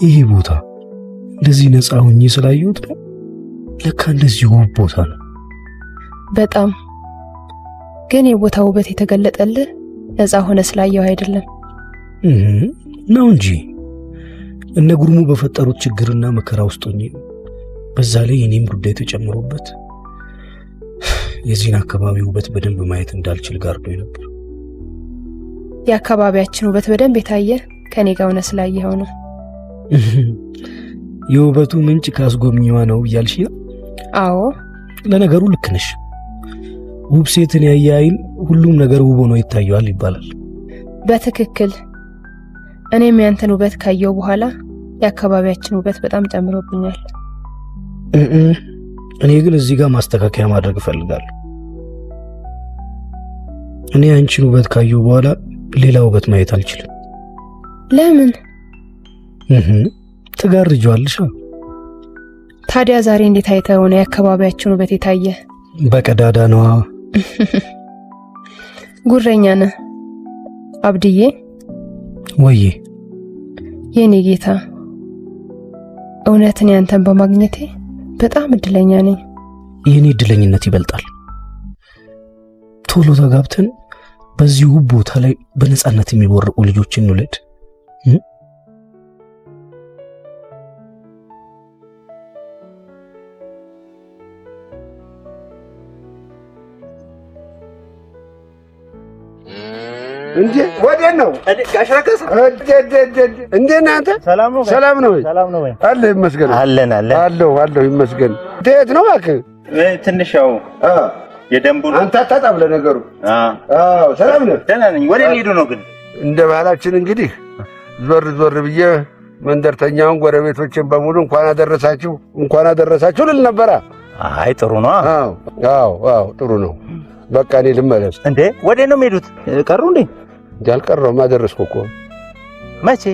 ይሄ ቦታ እንደዚህ ነፃ ሆኜ ስላየሁት ነው። ለካ እንደዚህ ውብ ቦታ ነው። በጣም ግን የቦታው ውበት የተገለጠልህ ነፃ ሆነ ስላየው አይደለም ነው እንጂ እነ ጉርሙ በፈጠሩት ችግርና መከራ ውስጥ ሆኜ፣ በዛ ላይ የኔም ጉዳይ ተጨምሮበት የዚህን አካባቢ ውበት በደንብ ማየት እንዳልችል ጋርዶኝ ነበር። የአካባቢያችን ውበት በደንብ የታየ ከኔ ጋር ሆነ ስላየኸው ነው። የውበቱ ምንጭ ካስጎብኚዋ ነው እያልሽ ነው? አዎ። ለነገሩ ልክ ነሽ። ውብ ሴትን ያየ ዓይን ሁሉም ነገር ውብ ሆኖ ይታየዋል ይባላል። በትክክል። እኔም ያንተን ውበት ካየው በኋላ የአካባቢያችን ውበት በጣም ጨምሮብኛል። እኔ ግን እዚህ ጋር ማስተካከያ ማድረግ እፈልጋለሁ። እኔ አንቺን ውበት ካየው በኋላ ሌላ ውበት ማየት አልችልም። ለምን? ትጋርጂዋለሽ። ታዲያ ዛሬ እንዴት አይተህ ሆነ የአካባቢያችን ውበት የታየ? በቀዳዳ ነዋ። ጉረኛ ነህ አብድዬ። ወዬ የኔ ጌታ፣ እውነትን ያንተን በማግኘቴ በጣም እድለኛ ነኝ። የኔ እድለኝነት ይበልጣል። ቶሎ ተጋብተን በዚህ ውብ ቦታ ላይ በነጻነት የሚቦርቁ ልጆች እንውለድ። እንዴ ወዴት ነው? እንዴት ነህ አንተ? ሰላም ነው? አለሁ ይመስገን። አለን አለን። አለሁ አለሁ ይመስገን። የት ነው እባክህ? ትንሽ ያው የደንቡ አንተ አታጣም ለነገሩ። አዎ ሰላም ነህ? ደህና ነኝ። ወዴት ሊሄዱ ነው ግን? እንደ ባህላችን እንግዲህ ዞር ዞር ብዬ መንደርተኛውን ጎረቤቶችን በሙሉ እንኳን አደረሳችሁ እንኳን አደረሳችሁ ልል ነበራ። አይ ጥሩ ነው። አዎ አዎ አዎ ጥሩ ነው። በቃ እኔ ልመለስ። እንዴ ወዴት ነው የሚሄዱት? ቀሩ እንዴ? እንዴ አልቀረሁም፣ አደረስኩ እኮ። መቼ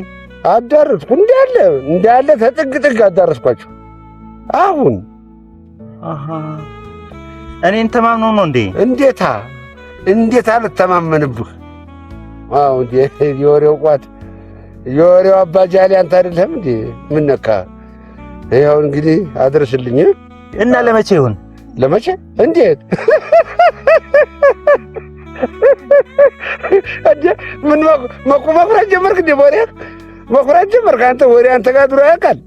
አዳረስኩ? እንዳለ እንዳለ ተጥግ ጥግ አዳረስኳቸው። አሁን አሃ እኔን ተማምኖ ነው እንዴ? እንዴታ እንዴታ ልተማመንብህ? አዎ እንዴ የወሬው ቋት የወሬው አባጃሌ አንተ አይደለህም እንዴ? ምን ነካ? ይኸው እንግዲህ አድርስልኝ። እና ለመቼ ይሁን? ለመቼ? እንዴት እንዴ? ምን መኩራት ጀመርክ እንዴ? ወሬ መኩራት ጀመርክ አንተ? ወሬ አንተ ጋር አድሮ ያውቃል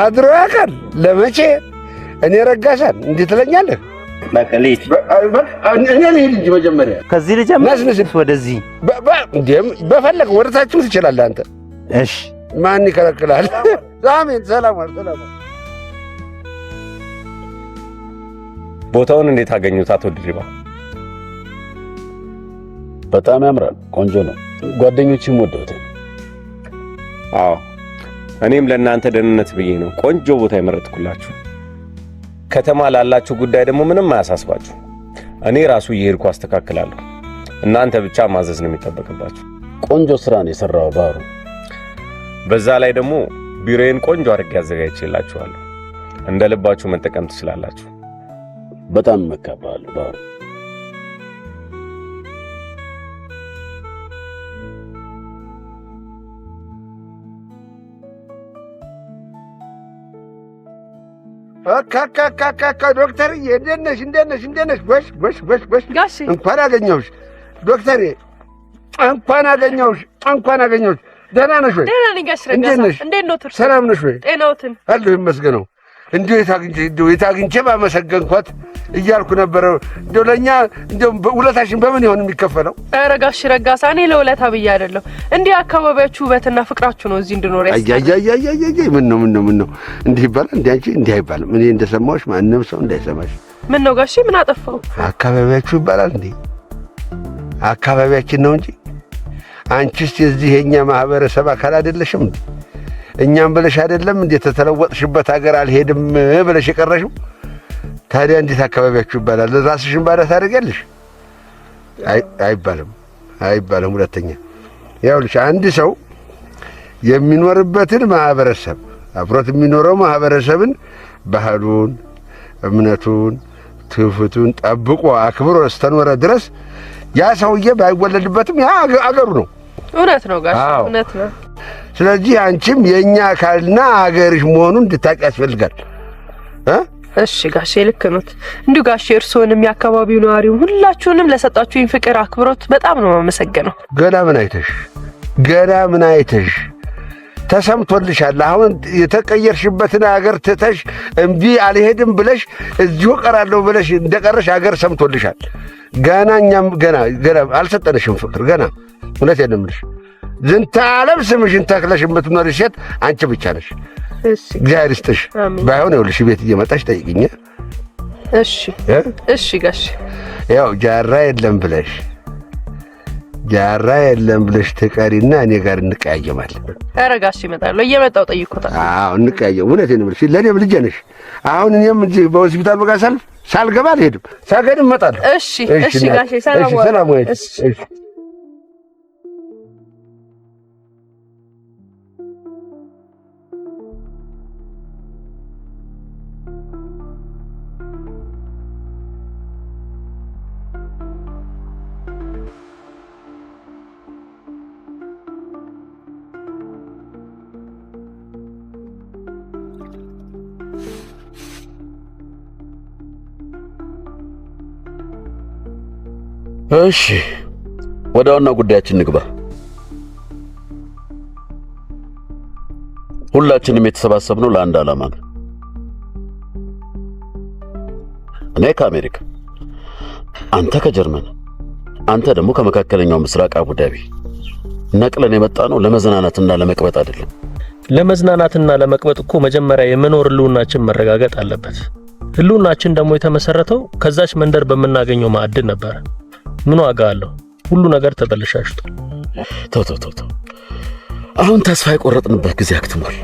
አድሮ ያውቃል። ለመቼ እኔ ረጋሳን እንዴ ትለኛለህ? በቃ ልሂድ። እኔ ልሂድ እንጂ መጀመሪያ ከዚህ ልጀምር ወደዚህ በፈለግ ወደ ታችም ትችላለህ አንተ። እሺ ማን ይከለክላል? አሜን። ሰላም ሰላም። ቦታውን እንዴት አገኙት አቶ ድሪባ? በጣም ያምራል። ቆንጆ ነው። ጓደኞችም ወደውታል። አዎ እኔም ለእናንተ ደህንነት ብዬ ነው ቆንጆ ቦታ የመረጥኩላችሁ። ከተማ ላላችሁ ጉዳይ ደግሞ ምንም አያሳስባችሁ። እኔ ራሱ እየሄድኩ አስተካክላለሁ። እናንተ ብቻ ማዘዝ ነው የሚጠበቅባችሁ። ቆንጆ ስራ ነው የሰራው ባህሩ። በዛ ላይ ደግሞ ቢሮዬን ቆንጆ አድርጌ አዘጋጅቼላችኋለሁ። እንደ ልባችሁ መጠቀም ትችላላችሁ። በጣም መካባለሁ ባህሩ። ዶክተርዬ እንዴት ነሽ? እንዴት ነሽ? እንዴት ነሽ? ጎሽ ጎሽ ጎሽ ጎሽ፣ እንኳን አገኘሁሽ ዶክተሬ፣ እንኳን አገኘሁሽ፣ እንኳን አገኘሁሽ። ደህና ነሽ ወይ? ደህና ነኝ ጋሽ ረጋሳ። እንዴት ነው? ሰላም ነሽ ወይ? ጤናዎትን? አለሁ ይመስገነው። እንዲሁ የት አግኝቼ ባመሰገንኳት እያልኩ ነበረ። እንደው ለእኛ እንደው ውለታሽን በምን ይሆን የሚከፈለው? ኧረ ጋሽ ረጋሳ እኔ ለውለታ ብዬ አይደለም። እንዲህ አካባቢያችሁ ውበትና ፍቅራችሁ ነው እዚህ እንድኖር ያስ ምን ነው ምን ነው ምን ነው እንዲህ ይባላል? እንዲህ አንቺ እንዲህ አይባልም። እኔ እንደሰማሁሽ ማንም ሰው እንዳይሰማሽ። ምን ነው ጋሽ ምን አጠፋው? አካባቢያችሁ ይባላል እንዴ? አካባቢያችን ነው እንጂ አንቺስ የዚህ የኛ ማህበረሰብ አካል አይደለሽም እንዴ? እኛም ብለሽ አይደለም እንዴ ተተለወጥሽበት ሀገር አልሄድም ብለሽ የቀረሽው? ታዲያ እንዴት አካባቢያችሁ ይባላል? ራስሽን ባዳ ታደርጊያለሽ? አይባልም፣ አይባልም። ሁለተኛ ያውልሽ አንድ ሰው የሚኖርበትን ማህበረሰብ አብሮት የሚኖረው ማህበረሰብን ባህሉን፣ እምነቱን፣ ትውፊቱን ጠብቆ አክብሮ እስከኖረ ድረስ ያ ሰውዬ ባይወለድበትም ያ አገሩ ነው። እውነት ነው ጋሽ፣ እውነት ነው። ስለዚህ አንቺም የኛ አካልና አገርሽ መሆኑን እንድታውቂ ያስፈልጋል። እሺ ጋሼ ልክ ነዎት። እንዲሁ ጋሼ እርስዎንም የአካባቢው ነዋሪው ሁላችሁንም ለሰጣችሁኝ ፍቅር፣ አክብሮት በጣም ነው የማመሰግነው። ገና ምን አይተሽ ገና ምን አይተሽ ተሰምቶልሻል። አሁን የተቀየርሽበትን አገር ትተሽ እምቢ አልሄድም ብለሽ እዚሁ እቀራለሁ ብለሽ እንደቀረሽ አገር ሰምቶልሻል። ገና እኛም ገና ገና አልሰጠንሽም ፍቅር ገና። እውነቴን ነው የምልሽ ዝንተ ዓለም ስምሽን ተክለሽ የምትኖሪ ሴት አንቺ ብቻ ነሽ። እግዚአብሔር ይስጥሽ። ባይሆን ይኸውልሽ ቤት እየመጣሽ ጠይቂኝ። እሺ እሺ ጋሽ። ያው ጃራ የለም ብለሽ ጃራ የለም ብለሽ ትቀሪና እኔ ጋር እንቀያየማለን። ኧረ ጋሽ እመጣለሁ፣ እየመጣሁ ጠይቆታል። አዎ እንቀያየም። እውነቴን ነው የምልሽ ለእኔም ልጄ ነሽ። አሁን እኔም እዚህ በሆስፒታል በቃ ሳልፍ ሳልገባ አልሄድም፣ ሳገድም እመጣለሁ። እሺ እሺ ጋሼ ሰላም ወይ። እሺ እሺ ወደ ዋና ጉዳያችን ንግባ። ሁላችንም የተሰባሰብነው ለአንድ ዓላማ ነው። እኔ ከአሜሪካ፣ አንተ ከጀርመን፣ አንተ ደግሞ ከመካከለኛው ምስራቅ አቡዳቢ ነቅለን የመጣ ነው ለመዝናናትና ለመቅበጥ አይደለም። ለመዝናናትና ለመቅበጥ እኮ መጀመሪያ የመኖር ህልውናችን መረጋገጥ አለበት። ህልውናችን ደግሞ የተመሰረተው ከዛች መንደር በምናገኘው ማዕድን ነበር። ምን ዋጋ አለው? ሁሉ ነገር ተበለሻሽቷል። ተው ተው ተው፣ አሁን ተስፋ የቆረጥንበት ጊዜ አክትሟል።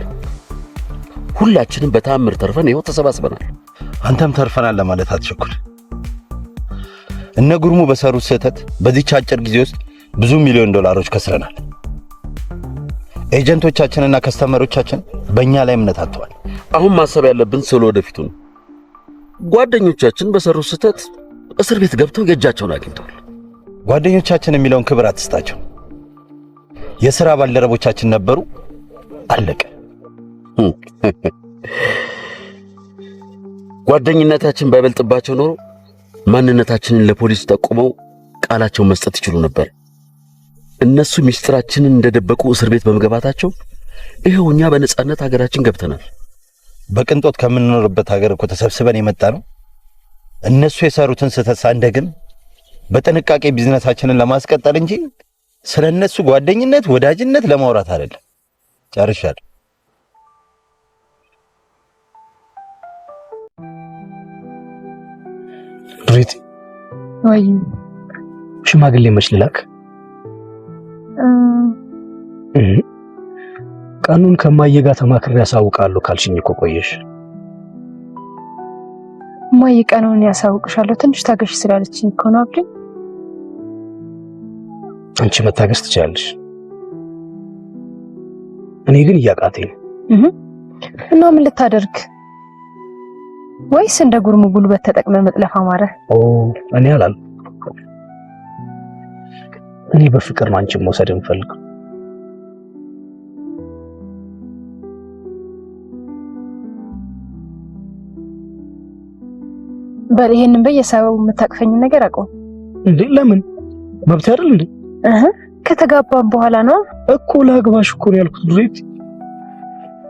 ሁላችንም በተአምር ተርፈን ይኸው ተሰባስበናል። አንተም ተርፈናል ለማለት አትቸኩል። እነ ጉርሙ በሰሩት ስህተት በዚህች አጭር ጊዜ ውስጥ ብዙ ሚሊዮን ዶላሮች ከስረናል። agent ኦቻችንና customer ኦቻችን በእኛ ላይ እምነት አጥተዋል። አሁን ማሰብ ያለብን ስለ ወደፊቱ ነው። ጓደኞቻችን በሰሩት ስህተት እስር ቤት ገብተው የእጃቸውን አግኝተዋል። ጓደኞቻችን የሚለውን ክብር አትስጣቸው። የሥራ ባልደረቦቻችን ነበሩ፣ አለቀ። ጓደኝነታችን ባይበልጥባቸው ኖሮ ማንነታችንን ለፖሊስ ጠቁመው ቃላቸውን መስጠት ይችሉ ነበር። እነሱ ሚስጥራችንን እንደደበቁ እስር ቤት በመግባታቸው ይኸው እኛ በነጻነት ሀገራችን ገብተናል። በቅንጦት ከምንኖርበት ሀገር እኮ ተሰብስበን የመጣ ነው እነሱ የሰሩትን ስህተት ሳንደግም በጥንቃቄ ቢዝነሳችንን ለማስቀጠል እንጂ ስለ እነሱ ጓደኝነት፣ ወዳጅነት ለማውራት አይደለም። ጨርሻለሁ። ዱሬት ወይ ሽማግሌ መች ልላክ? ቀኑን ከማየ ጋር ተማክሬ ያሳውቃለሁ ካልሽኝ እኮ ቆየሽ። እማዬ ቀኑን ያሳውቅሻለሁ ትንሽ ታገሽ ስላለችኝ እኮ ነው አብዲ። አንቺ መታገስ ትችላለሽ፣ እኔ ግን እያቃተኝ ነው። እና ምን ልታደርግ? ወይስ እንደ ጉርሙ ጉልበት ተጠቅመ መጥለፍ አማረ? ኦ እኔ አላልኩም። እኔ በፍቅር ነው አንቺን መውሰድ የምፈልገው። በል ይሄንን በየሰበቡ የምታቅፈኝ ነገር አቆም። እንዴ ለምን? መብት አይደል እንዴ? እህ ከተጋባን በኋላ ነው እኮ። ላግባሽ እኮ ነው ያልኩት ዱሬት።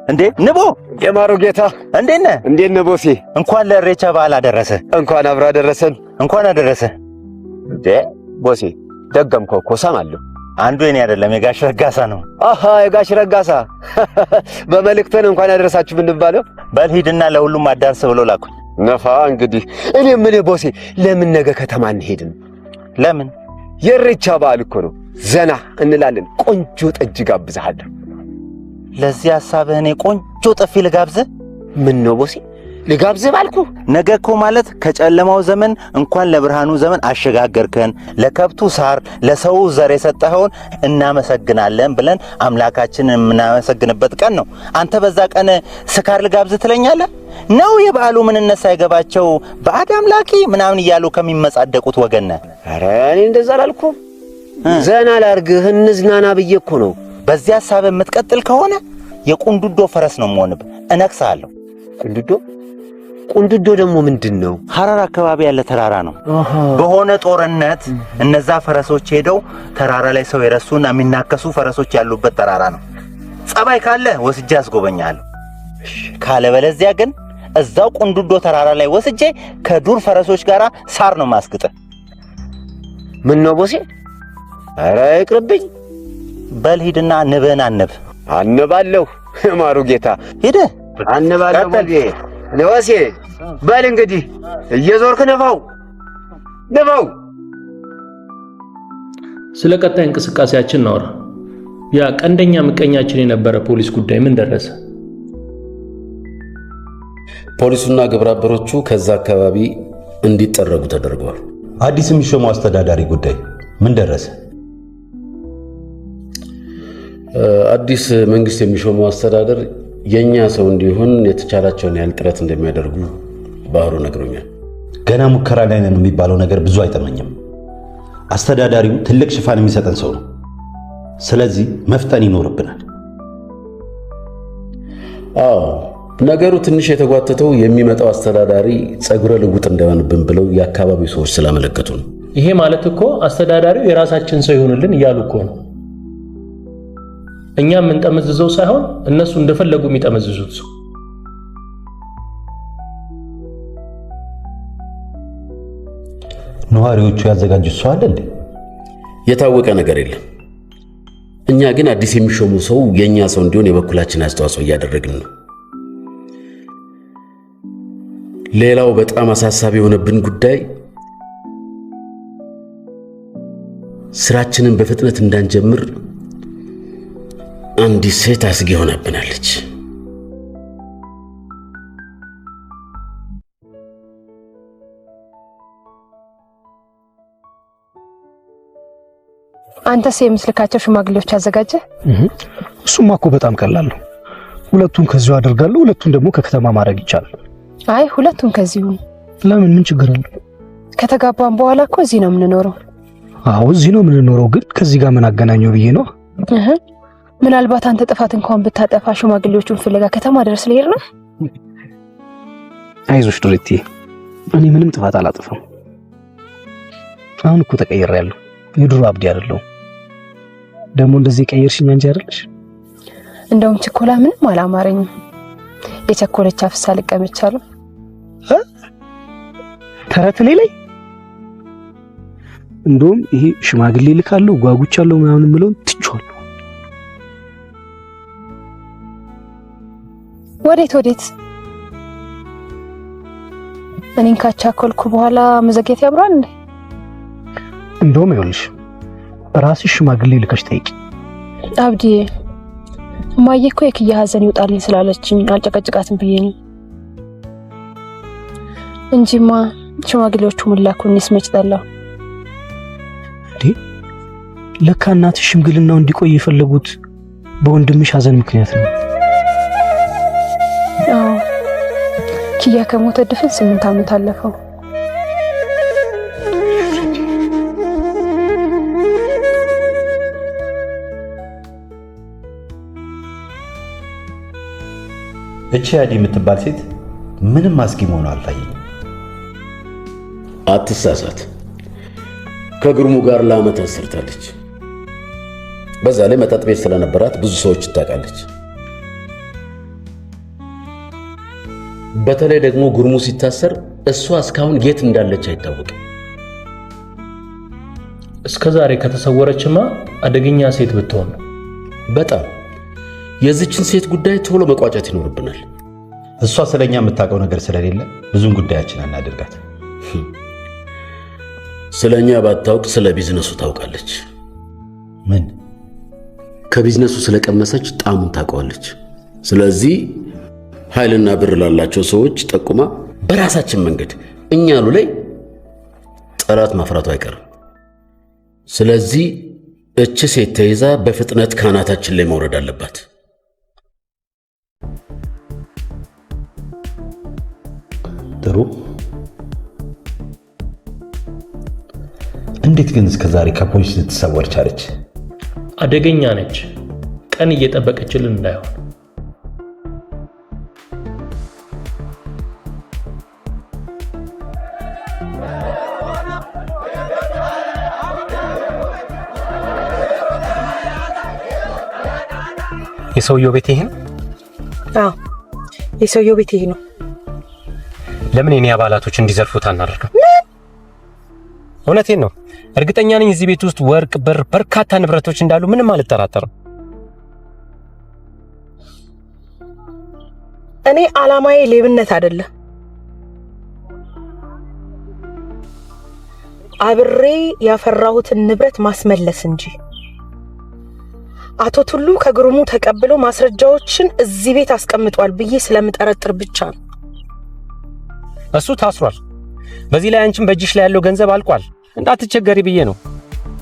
እንዴ ንቦ፣ የማሩ ጌታ እንዴት ነህ? እንዴት ነህ ቦሴ? እንኳን ለኢሬቻ በዓል አደረሰ። እንኳን አብሮ አደረሰን። እንኳን አደረሰ። እንዴ ቦሴ ደገምከው እኮ እሰማለሁ። አንዱ የኔ አይደለም የጋሽ ረጋሳ ነው። አሃ የጋሽ ረጋሳ በመልእክተን እንኳን ያደረሳችሁ ብንባለው። በል ሂድና ለሁሉም አዳርስ ብሎ ላኩኝ። ነፋ እንግዲህ። እኔ የምልህ ቦሴ ለምን ነገ ከተማ አንሄድም? ለምን? የኢሬቻ በዓል እኮ ነው። ዘና እንላለን። ቆንጆ ጠጅ ጋብዝሃለሁ። ለዚህ ሐሳብህ እኔ ቆንጆ ጥፊ ልጋብዝህ? ምን ነው ቦሴ ልጋብዝህ ባልኩ? ነገ እኮ ማለት ከጨለማው ዘመን እንኳን ለብርሃኑ ዘመን አሸጋገርከን፣ ለከብቱ ሳር ለሰው ዘር የሰጠኸውን እናመሰግናለን ብለን አምላካችንን የምናመሰግንበት ቀን ነው። አንተ በዛ ቀን ስካር ልጋብዝህ ትለኛለህ? ነው የበዓሉ ምንነት ሳይገባቸው ባዕድ አምላኪ ምናምን እያሉ ከሚመጻደቁት ወገን ነህ። ኧረ እኔ እንደዛ አላልኩም። ዘና ላርግህ እንዝናና ብዬ እኮ ነው። በዚህ ሐሳብ የምትቀጥል ከሆነ የቁንዱዶ ፈረስ ነው የምሆንብህ፣ እነክስሃለሁ። ቁንዱዶ? ቁንዱዶ ደግሞ ምንድን ነው? ሐረር አካባቢ ያለ ተራራ ነው። በሆነ ጦርነት እነዛ ፈረሶች ሄደው ተራራ ላይ ሰው የረሱና የሚናከሱ ፈረሶች ያሉበት ተራራ ነው። ጸባይ ካለ ወስጄ አስጎበኛለሁ። ካለበለዚያ ግን እዛው ቁንዱዶ ተራራ ላይ ወስጄ ከዱር ፈረሶች ጋር ሳር ነው ማስግጥህ። ምን ነው ቦሴ? ኧረ ይቅርብኝ። በል ሂድና ንብህን አንብ። አንባለሁ ማሩ ጌታ። ሂድ አንባለሁ ቦሴ። ቦሴ በል እንግዲህ እየዞርክ ንፋው ንፋው። ስለ ቀጣይ እንቅስቃሴያችን እናውራ። ያ ቀንደኛ ምቀኛችን የነበረ ፖሊስ ጉዳይ ምን ደረሰ? ፖሊሱና ግብረአበሮቹ ከዛ አካባቢ እንዲጠረጉ ተደርገዋል። አዲስ የሚሾመው አስተዳዳሪ ጉዳይ ምን ደረሰ? አዲስ መንግስት የሚሾመው አስተዳደር የኛ ሰው እንዲሆን የተቻላቸውን ያህል ጥረት እንደሚያደርጉ ባህሩ ነግሮኛል። ገና ሙከራ ላይ ነን የሚባለው ነገር ብዙ አይጠመኝም። አስተዳዳሪው ትልቅ ሽፋን የሚሰጠን ሰው ነው። ስለዚህ መፍጠን ይኖርብናል። አዎ ነገሩ ትንሽ የተጓተተው የሚመጣው አስተዳዳሪ ጸጉረ ልውጥ እንዳይሆንብን ብለው የአካባቢው ሰዎች ስላመለከቱ ነው። ይሄ ማለት እኮ አስተዳዳሪው የራሳችን ሰው ይሆንልን እያሉ እኮ ነው። እኛ የምንጠመዝዘው ሳይሆን እነሱ እንደፈለጉ የሚጠመዝዙት ሰው። ነዋሪዎቹ ያዘጋጁት ሰው አለ እንዴ? የታወቀ ነገር የለም። እኛ ግን አዲስ የሚሾሙ ሰው የኛ ሰው እንዲሆን የበኩላችን አስተዋጽኦ እያደረግን ነው። ሌላው በጣም አሳሳቢ የሆነብን ጉዳይ ስራችንን በፍጥነት እንዳንጀምር አንዲት ሴት አስጊ ሆናብናለች። አንተስ የምትልካቸው ሽማግሌዎች አዘጋጀ? እሱማ እኮ በጣም ቀላል ነው። ሁለቱን ከዚሁ አደርጋለሁ፣ ሁለቱን ደግሞ ከከተማ ማድረግ ይቻላል። አይ ሁለቱን ከዚሁ። ለምን? ምን ችግር አለው? ከተጋባን በኋላ እኮ እዚህ ነው የምንኖረው። አዎ እዚህ ነው የምንኖረው፣ ግን ከዚህ ጋር ምን አገናኘው ብዬ ነው። ምናልባት አንተ ጥፋት እንኳን ብታጠፋ ሽማግሌዎቹን ፍለጋ ከተማ ድረስ ልሄድ ነው። አይዞሽ ዱሬቴ፣ እኔ ምንም ጥፋት አላጥፋም። አሁን እኮ ተቀይሬያለሁ፣ የድሮ አብዲ አይደለሁም። ደግሞ እንደዚህ ቀየርሽኝ አንቺ አይደለሽ? እንደውም ችኮላ ምንም አላማረኝም። የቸኮለች አፍሳ ልቀምቻለሁ። ተረት እኔ ላይ እንደውም ይሄ ሽማግሌ ልካለሁ ጓጉቻለሁ ምናምን የምለውን ትቼዋለሁ። ወዴት ወዴት? እኔን ካቻኮልኩ በኋላ መዘግየት ያምራል እንዴ? እንደውም ይኸውልሽ ራስሽ ሽማግሌ ልከሽ ጠይቂ። አብዲ፣ እማዬ እኮ የክያ ሀዘን ይውጣልኝ ስላለችኝ አልጨቀጭቃትም ብዬ ነው እንጂማ ሽማግሌዎቹ ምን ላኩ? እኔስ መች ጠላሁ። እንዴ ለካ እናትሽ ሽምግልናው እንዲቆይ የፈለጉት በወንድምሽ ሀዘን ምክንያት ነው። አዎ፣ ኪያ ከሞተ ድፍን 8 ዓመት አለፈው። እቺ ያዲ የምትባል ሴት ምንም አስጊ መሆኗ አልታየኝም። አትሳሳት። ከግርሙ ጋር ለዓመታት ሰርታለች። በዛ ላይ መጠጥ ቤት ስለነበራት ብዙ ሰዎች ታውቃለች። በተለይ ደግሞ ግርሙ ሲታሰር እሷ እስካሁን የት እንዳለች አይታወቅም። እስከ ዛሬ ከተሰወረችማ አደገኛ ሴት ብትሆን ነው። በጣም የዚችን ሴት ጉዳይ ቶሎ መቋጨት ይኖርብናል። እሷ ስለኛ የምታውቀው ነገር ስለሌለ ብዙም ጉዳያችን አናደርጋት። ስለኛ ባታውቅ ስለ ቢዝነሱ ታውቃለች። ምን? ከቢዝነሱ ስለቀመሰች ጣሙን ታውቀዋለች። ስለዚህ ኃይልና ብር ላላቸው ሰዎች ጠቁማ በራሳችን መንገድ እኛሉ ላይ ጠላት ማፍራቱ አይቀርም። ስለዚህ እች ሴት ተይዛ በፍጥነት ካናታችን ላይ መውረድ አለባት። ጥሩ። እንዴት ግን እስከ ዛሬ ከፖሊስ ልትሰወር ቻለች? አደገኛ ነች። ቀን እየጠበቀችልን እንዳይሆን። የሰውየው ቤት ይሄ ነው? አዎ የሰውየው ቤት ይሄ ነው። ለምን የኔ አባላቶች እንዲዘርፉት አናደርግም? እውነቴን ነው። እርግጠኛ ነኝ እዚህ ቤት ውስጥ ወርቅ፣ ብር፣ በርካታ ንብረቶች እንዳሉ ምንም አልጠራጠርም። እኔ አላማዬ ሌብነት አይደለም። አብሬ ያፈራሁትን ንብረት ማስመለስ እንጂ። አቶ ቱሉ ከግሩሙ ተቀብሎ ማስረጃዎችን እዚህ ቤት አስቀምጧል ብዬ ስለምጠረጥር ብቻ ነው። እሱ ታስሯል። በዚህ ላይ አንቺም በእጅሽ ላይ ያለው ገንዘብ አልቋል። እንዳትቸገሪ ብዬ ነው።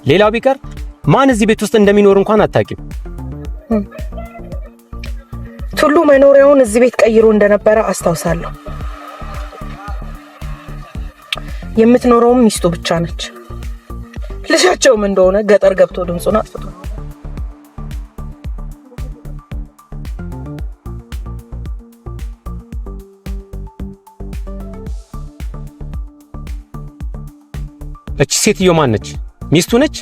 ሌላው ቢቀር ማን እዚህ ቤት ውስጥ እንደሚኖር እንኳን አታውቂም። ቱሉ መኖሪያውን እዚህ ቤት ቀይሮ እንደነበረ አስታውሳለሁ። የምትኖረውም ሚስቱ ብቻ ነች። ልጃቸውም እንደሆነ ገጠር ገብቶ ድምፁን አጥፍቷል። እቺ ሴትዮ ማን ነች? ሚስቱ ነች?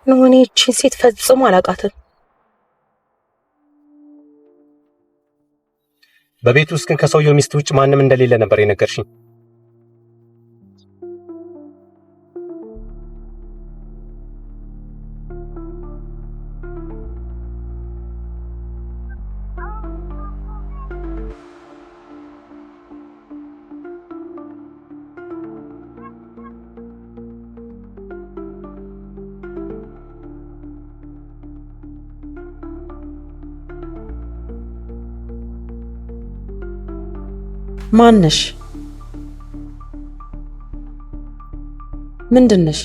ነው እኔ እቺን ሴት ፈጽሞ አላውቃትም። በቤት ውስጥ ግን ከሰውየው ሚስት ውጭ ማንም እንደሌለ ነበር የነገርሽኝ። ማነሽ? ምንድነሽ?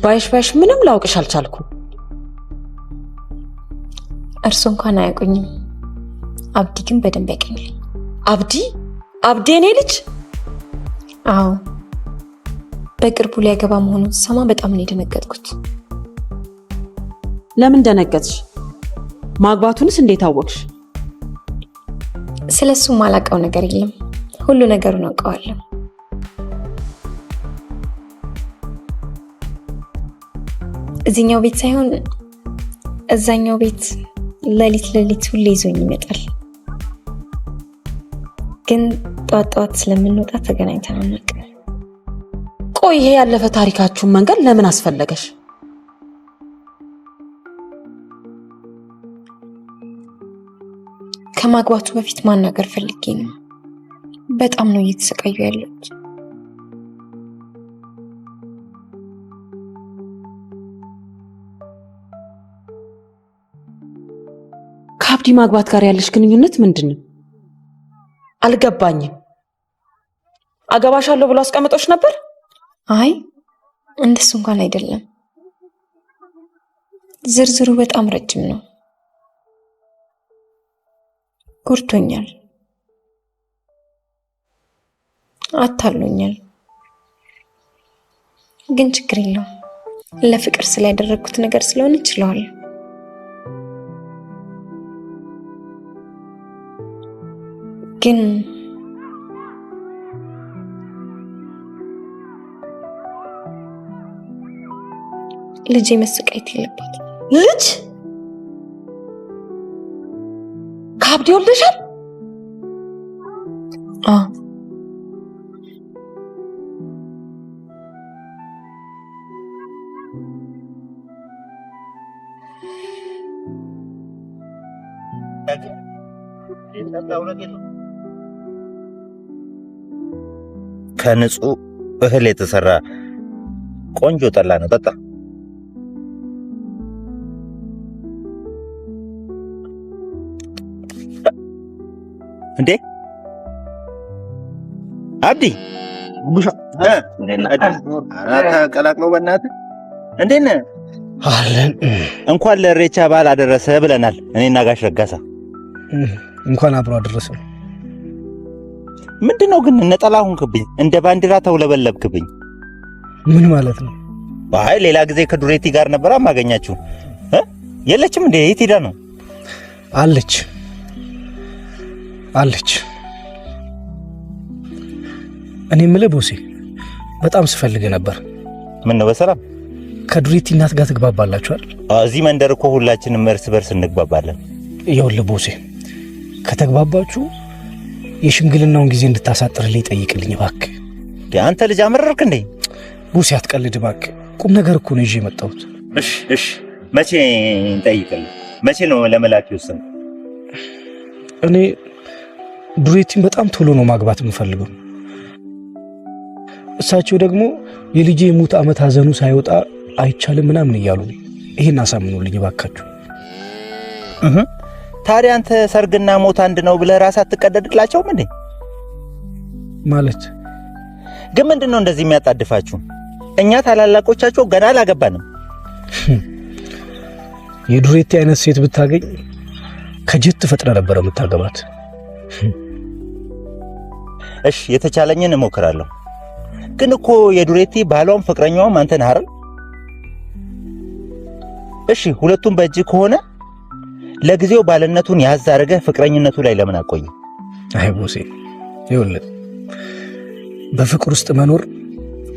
ባይሽ ባይሽ ምንም ላውቅሽ አልቻልኩም። እርሱ እንኳን አያውቁኝም። አብዲ ግን በደንብ ያውቀኛል። አብዲ? አብዲ የኔ ልጅ? አዎ፣ በቅርቡ ሊያገባ መሆኑን ስሰማ በጣም ነው የደነገጥኩት። ለምን ደነገጥሽ? ማግባቱንስ እንዴት አወቅሽ? ስለሱ ማላውቀው ነገር የለም። ሁሉ ነገሩን አውቀዋለሁ። እዚህኛው ቤት ሳይሆን እዛኛው ቤት ሌሊት ሌሊት ሁሌ ይዞኝ ይመጣል። ግን ጠዋት ጠዋት ስለምንወጣ ተገናኝተን አናውቅም። ቆይ ይሄ ያለፈ ታሪካችሁን መንገድ ለምን አስፈለገሽ? ከማግባቱ በፊት ማናገር ፈልጌ ነው። በጣም ነው እየተሰቃዩ ያሉት። ከአብዲ ማግባት ጋር ያለሽ ግንኙነት ምንድን ነው? አልገባኝም። አገባሻለሁ ብሎ አስቀምጦሽ ነበር? አይ እንደሱ እንኳን አይደለም። ዝርዝሩ በጣም ረጅም ነው። ጎድቶኛል፣ አታሎኛል። ግን ችግር የለውም። ለፍቅር ስላደረግኩት ነገር ስለሆነ እችለዋለሁ። ግን ልጄ መሰቃየት የለባትም። ልጅ ከአብዲ ወልደሻል? አዎ። ከንጹህ እህል የተሰራ ቆንጆ ጠላ ነው። ጠጣ። እንዴ አብዲ ጉሻ ተቀላቅሎ በእናትህ እንዴት ነህ? አለን። እንኳን ለኢሬቻ በዓል አደረሰ ብለናል። እኔና ጋሽ ረጋሳ እንኳን አብሮ አደረሰ። ምንድነው ግን ነጠላ ሆንክብኝ፣ እንደ ባንዲራ ተውለበለብክብኝ። ምን ማለት ነው? አይ ሌላ ጊዜ ከዱሬቲ ጋር ነበር አማገኛችሁ። የለችም እንዴ? የት ሄዳ ነው? አለች አለች። እኔ የምልህ ቦሴ፣ በጣም ስፈልግ ነበር። ምን ነው በሰላም? ከዱሬቲ እናት ጋር ትግባባላችኋል? እዚህ መንደር እኮ ሁላችንም እርስ በርስ እንግባባለን። ይኸውልህ ቦሴ፣ ከተግባባችሁ የሽምግልናውን ጊዜ እንድታሳጥርልኝ ጠይቅልኝ እባክህ። አንተ ልጅ አመረርክ እንዴ? ቦሴ አትቀልድ እባክህ። ቁም ነገር እኮ ነው ይዤ የመጣሁት። እሺ እሺ፣ መቼ እንጠይቅልህ? መቼ ነው ለመላክ የወሰንከው? እኔ ዱሬቲን በጣም ቶሎ ነው ማግባት የምፈልገው። እሳቸው ደግሞ የልጄ የሙት ዓመት ሀዘኑ ሳይወጣ አይቻልም ምናምን እያሉ ነው። ይሄን አሳምኑልኝ እባካችሁ። ታዲያ አንተ ሰርግና ሞት አንድ ነው ብለህ ራስህ አትቀደድላቸውም እንዴ? ማለት ግን ምንድን ነው እንደዚህ የሚያጣድፋችሁ? እኛ ታላላቆቻቸው ገና አላገባንም። የዱሬቲ አይነት ሴት ብታገኝ ከጀት ፈጥነ ነበረ የምታገባት። እሺ የተቻለኝን እሞክራለሁ። ግን እኮ የዱሬቲ ባሏም ፍቅረኛዋም አንተ ነህ አይደል? እሺ ሁለቱም በእጅ ከሆነ ለጊዜው ባልነቱን ያዝ አድርገህ ፍቅረኝነቱ ላይ ለምን አቆይ? አይ ቦሴ፣ ይኸውልህ በፍቅር ውስጥ መኖር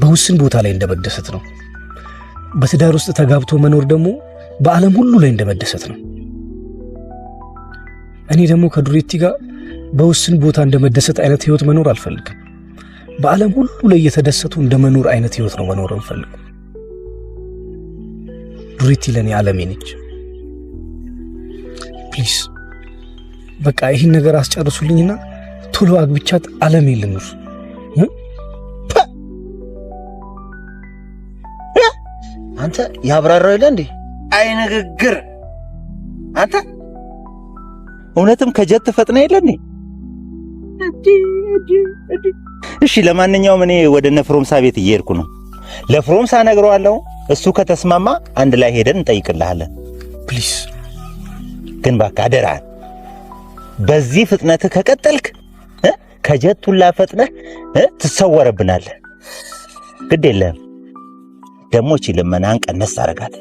በውስን ቦታ ላይ እንደመደሰት ነው። በትዳር ውስጥ ተጋብቶ መኖር ደግሞ በዓለም ሁሉ ላይ እንደመደሰት ነው። እኔ ደግሞ ከዱሬቲ ጋር በውስን ቦታ እንደመደሰት አይነት ህይወት መኖር አልፈልግም። በዓለም ሁሉ ላይ እየተደሰቱ እንደመኖር አይነት ህይወት ነው መኖር የምፈልገው። ዱሬቲ ለእኔ ዓለሜ ነች። Please በቃ ይህን ነገር አስጨርሱልኝና ቶሎ አግብቻት ዓለሜ ልኑር። አንተ ያብራራው የለ እንዴ? አይ ንግግር አንተ እውነትም ከጀት ፈጥነ የለ እንዴ? እሺ ለማንኛውም እኔ ወደ ነፍሮምሳ ቤት እየሄድኩ ነው። ለፍሮምሳ እነግረዋለሁ። እሱ ከተስማማ አንድ ላይ ሄደን እንጠይቅልሃለን። Please ግን እባክህ አደራህን በዚህ ፍጥነት ከቀጠልክ ከጀቱላ ፈጥነህ ትሰወረብናለህ። ግድ የለህም ደግሞ እቺ ልመናን ቀነስ አደርጋት።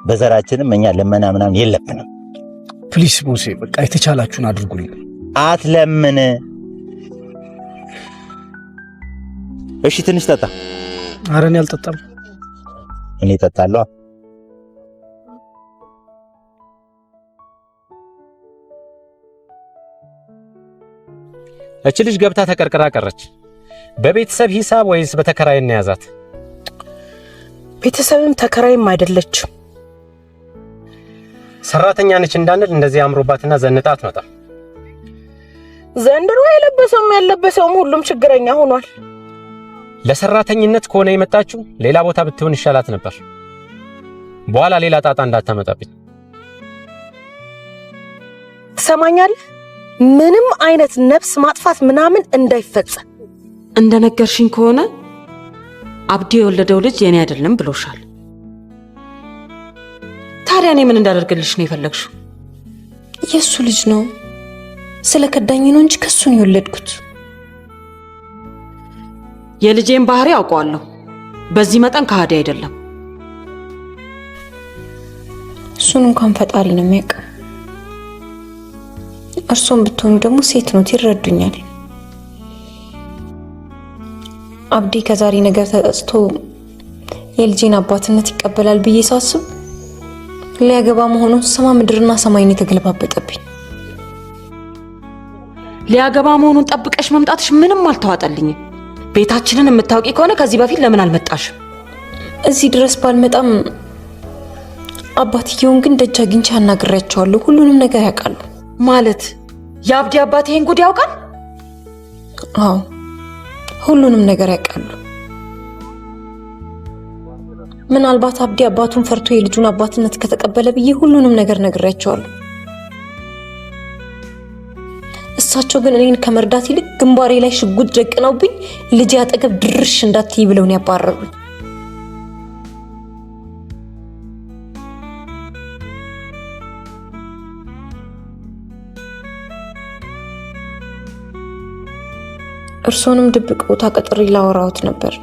በዘራችንም እኛ ልመና ምናምን የለብንም። Please ቦሴ በቃ የተቻላችሁን አድርጉልኝ። አትለምን። እሺ ትንሽ ጠጣ። ኧረ እኔ አልጠጣም። እኔ እጠጣለሁ። እች ልጅ ገብታ ተቀርቅራ ቀረች። በቤተሰብ ሂሳብ ወይስ በተከራይ እንያዛት? ቤተሰብም ተከራይም አይደለችም። ሰራተኛ ነች እንዳንል እንደዚህ አምሮባትና ዘንጣ አትመጣም። ዘንድሮ የለበሰውም ያለበሰውም ሁሉም ችግረኛ ሆኗል። ለሰራተኝነት ከሆነ የመጣችው ሌላ ቦታ ብትሆን ይሻላት ነበር። በኋላ ሌላ ጣጣ እንዳታመጣብኝ። ትሰማኛለህ? ምንም አይነት ነፍስ ማጥፋት ምናምን እንዳይፈጸም። እንደነገርሽኝ ከሆነ አብዲ የወለደው ልጅ የኔ አይደለም ብሎሻል። ታዲያ እኔ ምን እንዳደርግልሽ ነው የፈለግሽው? የእሱ ልጅ ነው፣ ስለ ከዳኝ ነው እንጂ ከሱ ነው የወለድኩት። የልጄን ባህሪ አውቀዋለሁ። በዚህ መጠን ከሃዲ አይደለም። እሱን እንኳን ፈጣሪ ነው የሚያውቀው። እርሶም ብትሆኑ ደግሞ ሴት ኖት፣ ይረዱኛል። አብዲ ከዛሬ ነገር ተጸጽቶ የልጄን አባትነት ይቀበላል ብዬ ሳስብ ሊያገባ መሆኑን ስሰማ ምድርና ሰማይን የተገለባበጠብኝ። ሊያገባ መሆኑን ጠብቀሽ መምጣትሽ ምንም አልተዋጠልኝም። ቤታችንን የምታውቂ ከሆነ ከዚህ በፊት ለምን አልመጣሽም? እዚህ ድረስ ባልመጣም አባትየውን ግን ደጅ አግኝቼ አናግሬያቸዋለሁ። ሁሉንም ነገር ያውቃሉ። ማለት የአብዲ አባት ይሄን ጉድ ያውቃል? አዎ ሁሉንም ነገር ያውቃሉ። ምናልባት አብዲ አባቱን ፈርቶ የልጁን አባትነት ከተቀበለ ብዬ ሁሉንም ነገር ነግሬያቸዋለሁ። እሳቸው ግን እኔን ከመርዳት ይልቅ ግንባሬ ላይ ሽጉጥ ደቅነውብኝ ልጄ አጠገብ ድርሽ እንዳትይ ብለውን ያባረሩኝ። እርሶንም ድብቅ ቦታ ቀጥሬ ላወራዎት ነበር፣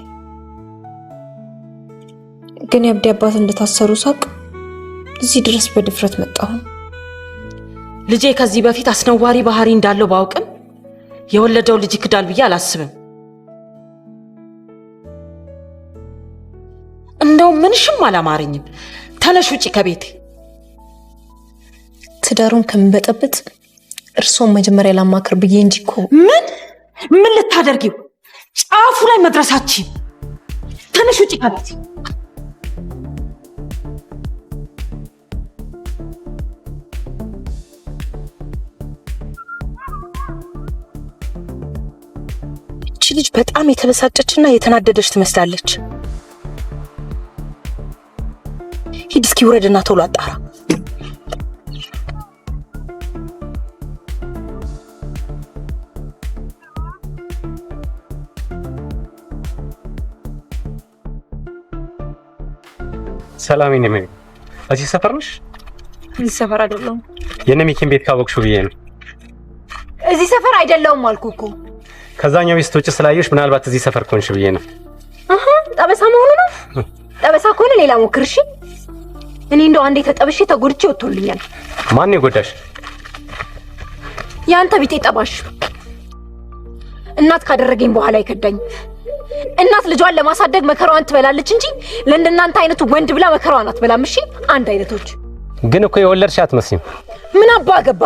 ግን የአብዲ አባት እንደታሰሩ ሳቅ እዚህ ድረስ በድፍረት መጣሁ። ልጄ ከዚህ በፊት አስነዋሪ ባህሪ እንዳለው ባውቅም የወለደው ልጅ ይክዳል ብዬ አላስብም። እንደውም ምንሽም አላማረኝም። ተነሽ ውጪ ከቤቴ። ትዳሩን ከምበጠብጥ እርሶን መጀመሪያ ላማክር ብዬ እንጂ እኮ። ምን ምን ልታደርጊው? ጫፉ ላይ መድረሳችን። ተነሽ ውጪ ከቤቴ። እቺ ልጅ በጣም የተበሳጨችና የተናደደች ትመስላለች። ሂድ እስኪ ውረድና ቶሎ አጣራ። ሰላም የኔ ሜሪ፣ እዚህ ሰፈር ነሽ? እዚህ ሰፈር አይደለሁም። የነ ሚኪን ቤት ካወቅሽው ብዬ ነው። እዚህ ሰፈር አይደለሁም አልኩህ እኮ። ከዛኛው ቤት ስትወጪ ስላየሽ ምናልባት እዚህ ሰፈር ከሆንሽ ብዬ ነው። አሃ ጠበሳ መሆኑ ነው። ጠበሳ ከሆነ ሌላ ሞክር እሺ። እኔ እንደው አንዴ ተጠብሼ ተጎድቼ ወጥቶልኛል። ማን ነው የጎዳሽ? የአንተ ቢጤ ጠባሽ እናት ካደረገኝ በኋላ ይከዳኝ። እናት ልጇን ለማሳደግ መከራዋን ትበላለች እንጂ ለእንደናንተ አይነቱ ወንድ ብላ መከራዋን አትበላም። እሺ አንድ አይነቶች። ግን እኮ የወለድሽ አትመስይም። ምን አባ ገባ።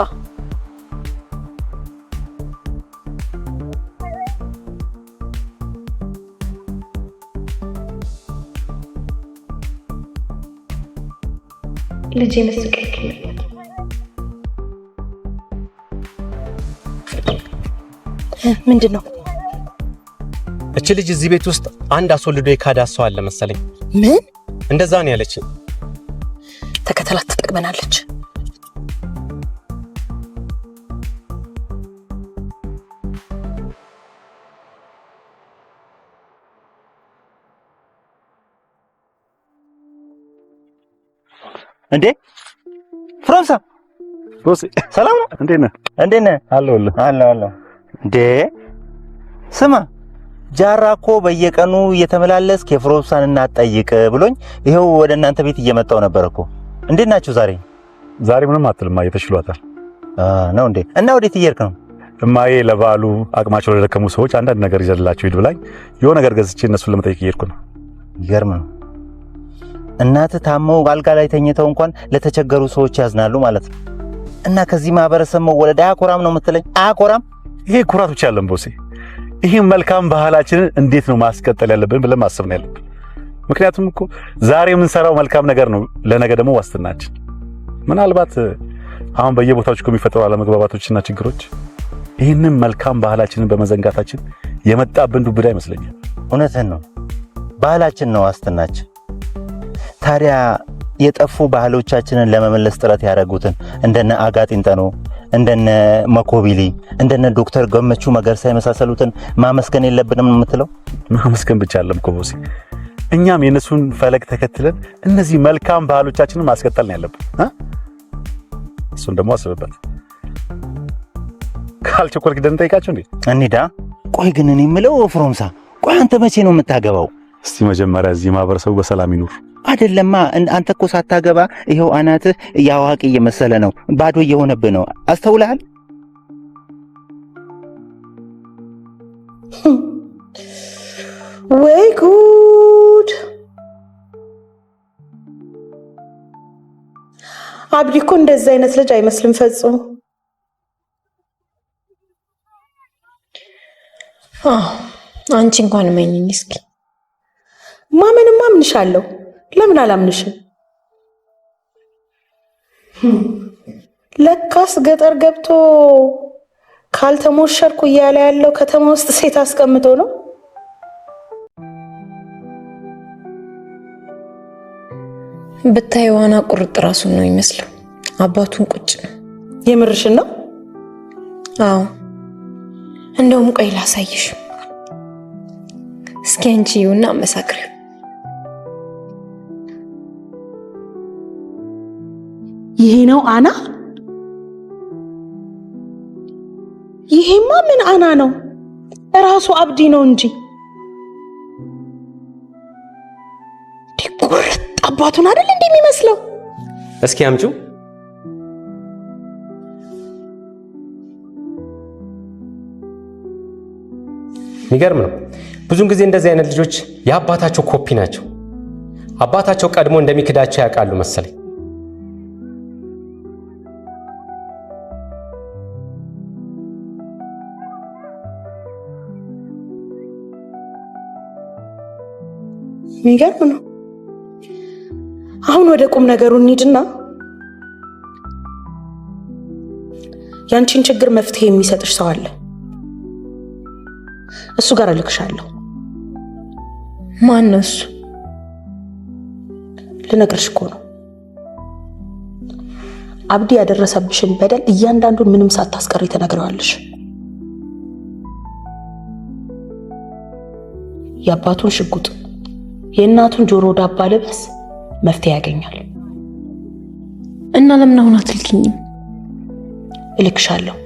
ልጄ መሰቃየት የለበትም። ምንድን ነው? እች ልጅ እዚህ ቤት ውስጥ አንድ አስወልዶ የካዳ ሰው አለ መሰለኝ። ምን? እንደዛ ነው ያለችኝ። ተከተላት፣ ትጠቅመናለች። እንዴ ፍሮምሳ ቦስ፣ ሰላም ነው? እንዴት ነህ? እንዴት ነህ? አለሁልህ። አለሁ አለሁ። እንዴ ስማ፣ ጃራ እኮ በየቀኑ እየተመላለስክ የፍሮምሳን እናት ጠይቅ ብሎኝ ይኸው ወደ እናንተ ቤት እየመጣሁ ነበር እኮ። እንዴት ናችሁ ዛሬ? ዛሬ ምንም አትልም፣ እማዬ ተሽሏታል። ነው እንዴ? እና ወዴት እየሄድክ ነው? እማዬ ለበዓሉ አቅማቸው ለደከሙ ሰዎች አንዳንድ ነገር ይዘልላቸው ሂድ ብላኝ የሆነ ነገር ገዝቼ እነሱን ለመጠየቅ እየሄድኩ ነው። ይገርም ነው። እናትህ ታመው አልጋ ላይ ተኝተው እንኳን ለተቸገሩ ሰዎች ያዝናሉ ማለት ነው። እና ከዚህ ማህበረሰብ መወለድ አያኮራም ነው የምትለኝ? አያኮራም? ይሄ ኩራት ብቻ ያለን ቦሴ፣ ይሄ መልካም ባህላችንን እንዴት ነው ማስቀጠል ያለብን ብለን ማሰብ ነው ያለብን። ምክንያቱም እኮ ዛሬ የምንሰራው መልካም ነገር ነው ለነገ ደግሞ ዋስትናችን። ምናልባት አሁን በየቦታዎች እኮ የሚፈጠሩ አለመግባባቶችና ችግሮች ይህንን መልካም ባህላችንን በመዘንጋታችን የመጣብን ዱብዳ ይመስለኛል። እውነትህን ነው። ባህላችን ነው ዋስትናችን። ታዲያ የጠፉ ባህሎቻችንን ለመመለስ ጥረት ያደረጉትን እንደነ አጋጢንጠኖ፣ እንደነ መኮቢሊ፣ እንደነ ዶክተር ገመቹ መገርሳ የመሳሰሉትን ማመስገን የለብንም የምትለው? ማመስገን ብቻ አይደለም እኮ ቦሴ፣ እኛም የእነሱን ፈለግ ተከትለን እነዚህ መልካም ባህሎቻችንን ማስቀጠል ነው ያለብን። እሱን ደግሞ አስብበት። ካልቸኮልክ ደን ጠይቃቸው እንዴ። እንሂዳ። ቆይ ግን እኔ የምለው ፍሮምሳ፣ ቆይ አንተ መቼ ነው የምታገባው? እስቲ መጀመሪያ እዚህ ማህበረሰቡ በሰላም ይኑር። አይደለማ፣ አንተ እኮ ሳታገባ ይኸው አናትህ የአዋቂ እየመሰለ ነው፣ ባዶ እየሆነብህ ነው። አስተውለሃል? ወይ ጉድ! አብዲ እኮ እንደዚህ አይነት ልጅ አይመስልም ፈጽሞ። አዎ አንቺ እንኳን እመኚኝ እስኪ። ማመንማ አምንሻለሁ። ለምን አላምንሽም? ለካስ ገጠር ገብቶ ካልተሞሸርኩ እያለ ያለው ከተማ ውስጥ ሴት አስቀምጦ ነው። ብታይ ዋና ቁርጥ ራሱን ነው ይመስለው። አባቱን ቁጭ ነው። የምርሽን ነው? አዎ። እንደውም ቆይ ላሳይሽ እስኪ አንቺ ይሁንና አመሳክሪው። ይሄ ነው አና? ይሄማ ምን አና ነው? እራሱ አብዲ ነው እንጂ ቁርጥ አባቱን አይደል እንዴ የሚመስለው? እስኪ አምጪው። የሚገርም ነው። ብዙን ጊዜ እንደዚህ አይነት ልጆች የአባታቸው ኮፒ ናቸው። አባታቸው ቀድሞ እንደሚክዳቸው ያውቃሉ መሰለኝ። የሚገርም ነው። አሁን ወደ ቁም ነገሩ እንሂድና ያንቺን ችግር መፍትሄ የሚሰጥሽ ሰው አለ። እሱ ጋር እልክሻለሁ። ማን ነው እሱ? ልነግርሽ እኮ ነው። አብዲ ያደረሰብሽን በደል እያንዳንዱን ምንም ሳታስቀሪ ተነግረዋለሽ። የአባቱን ሽጉጥ የእናቱን ጆሮ ዳባ ልበስ መፍትሄ ያገኛል። እና ለምን አሁን አትልኪኝም? እልክሻለሁ።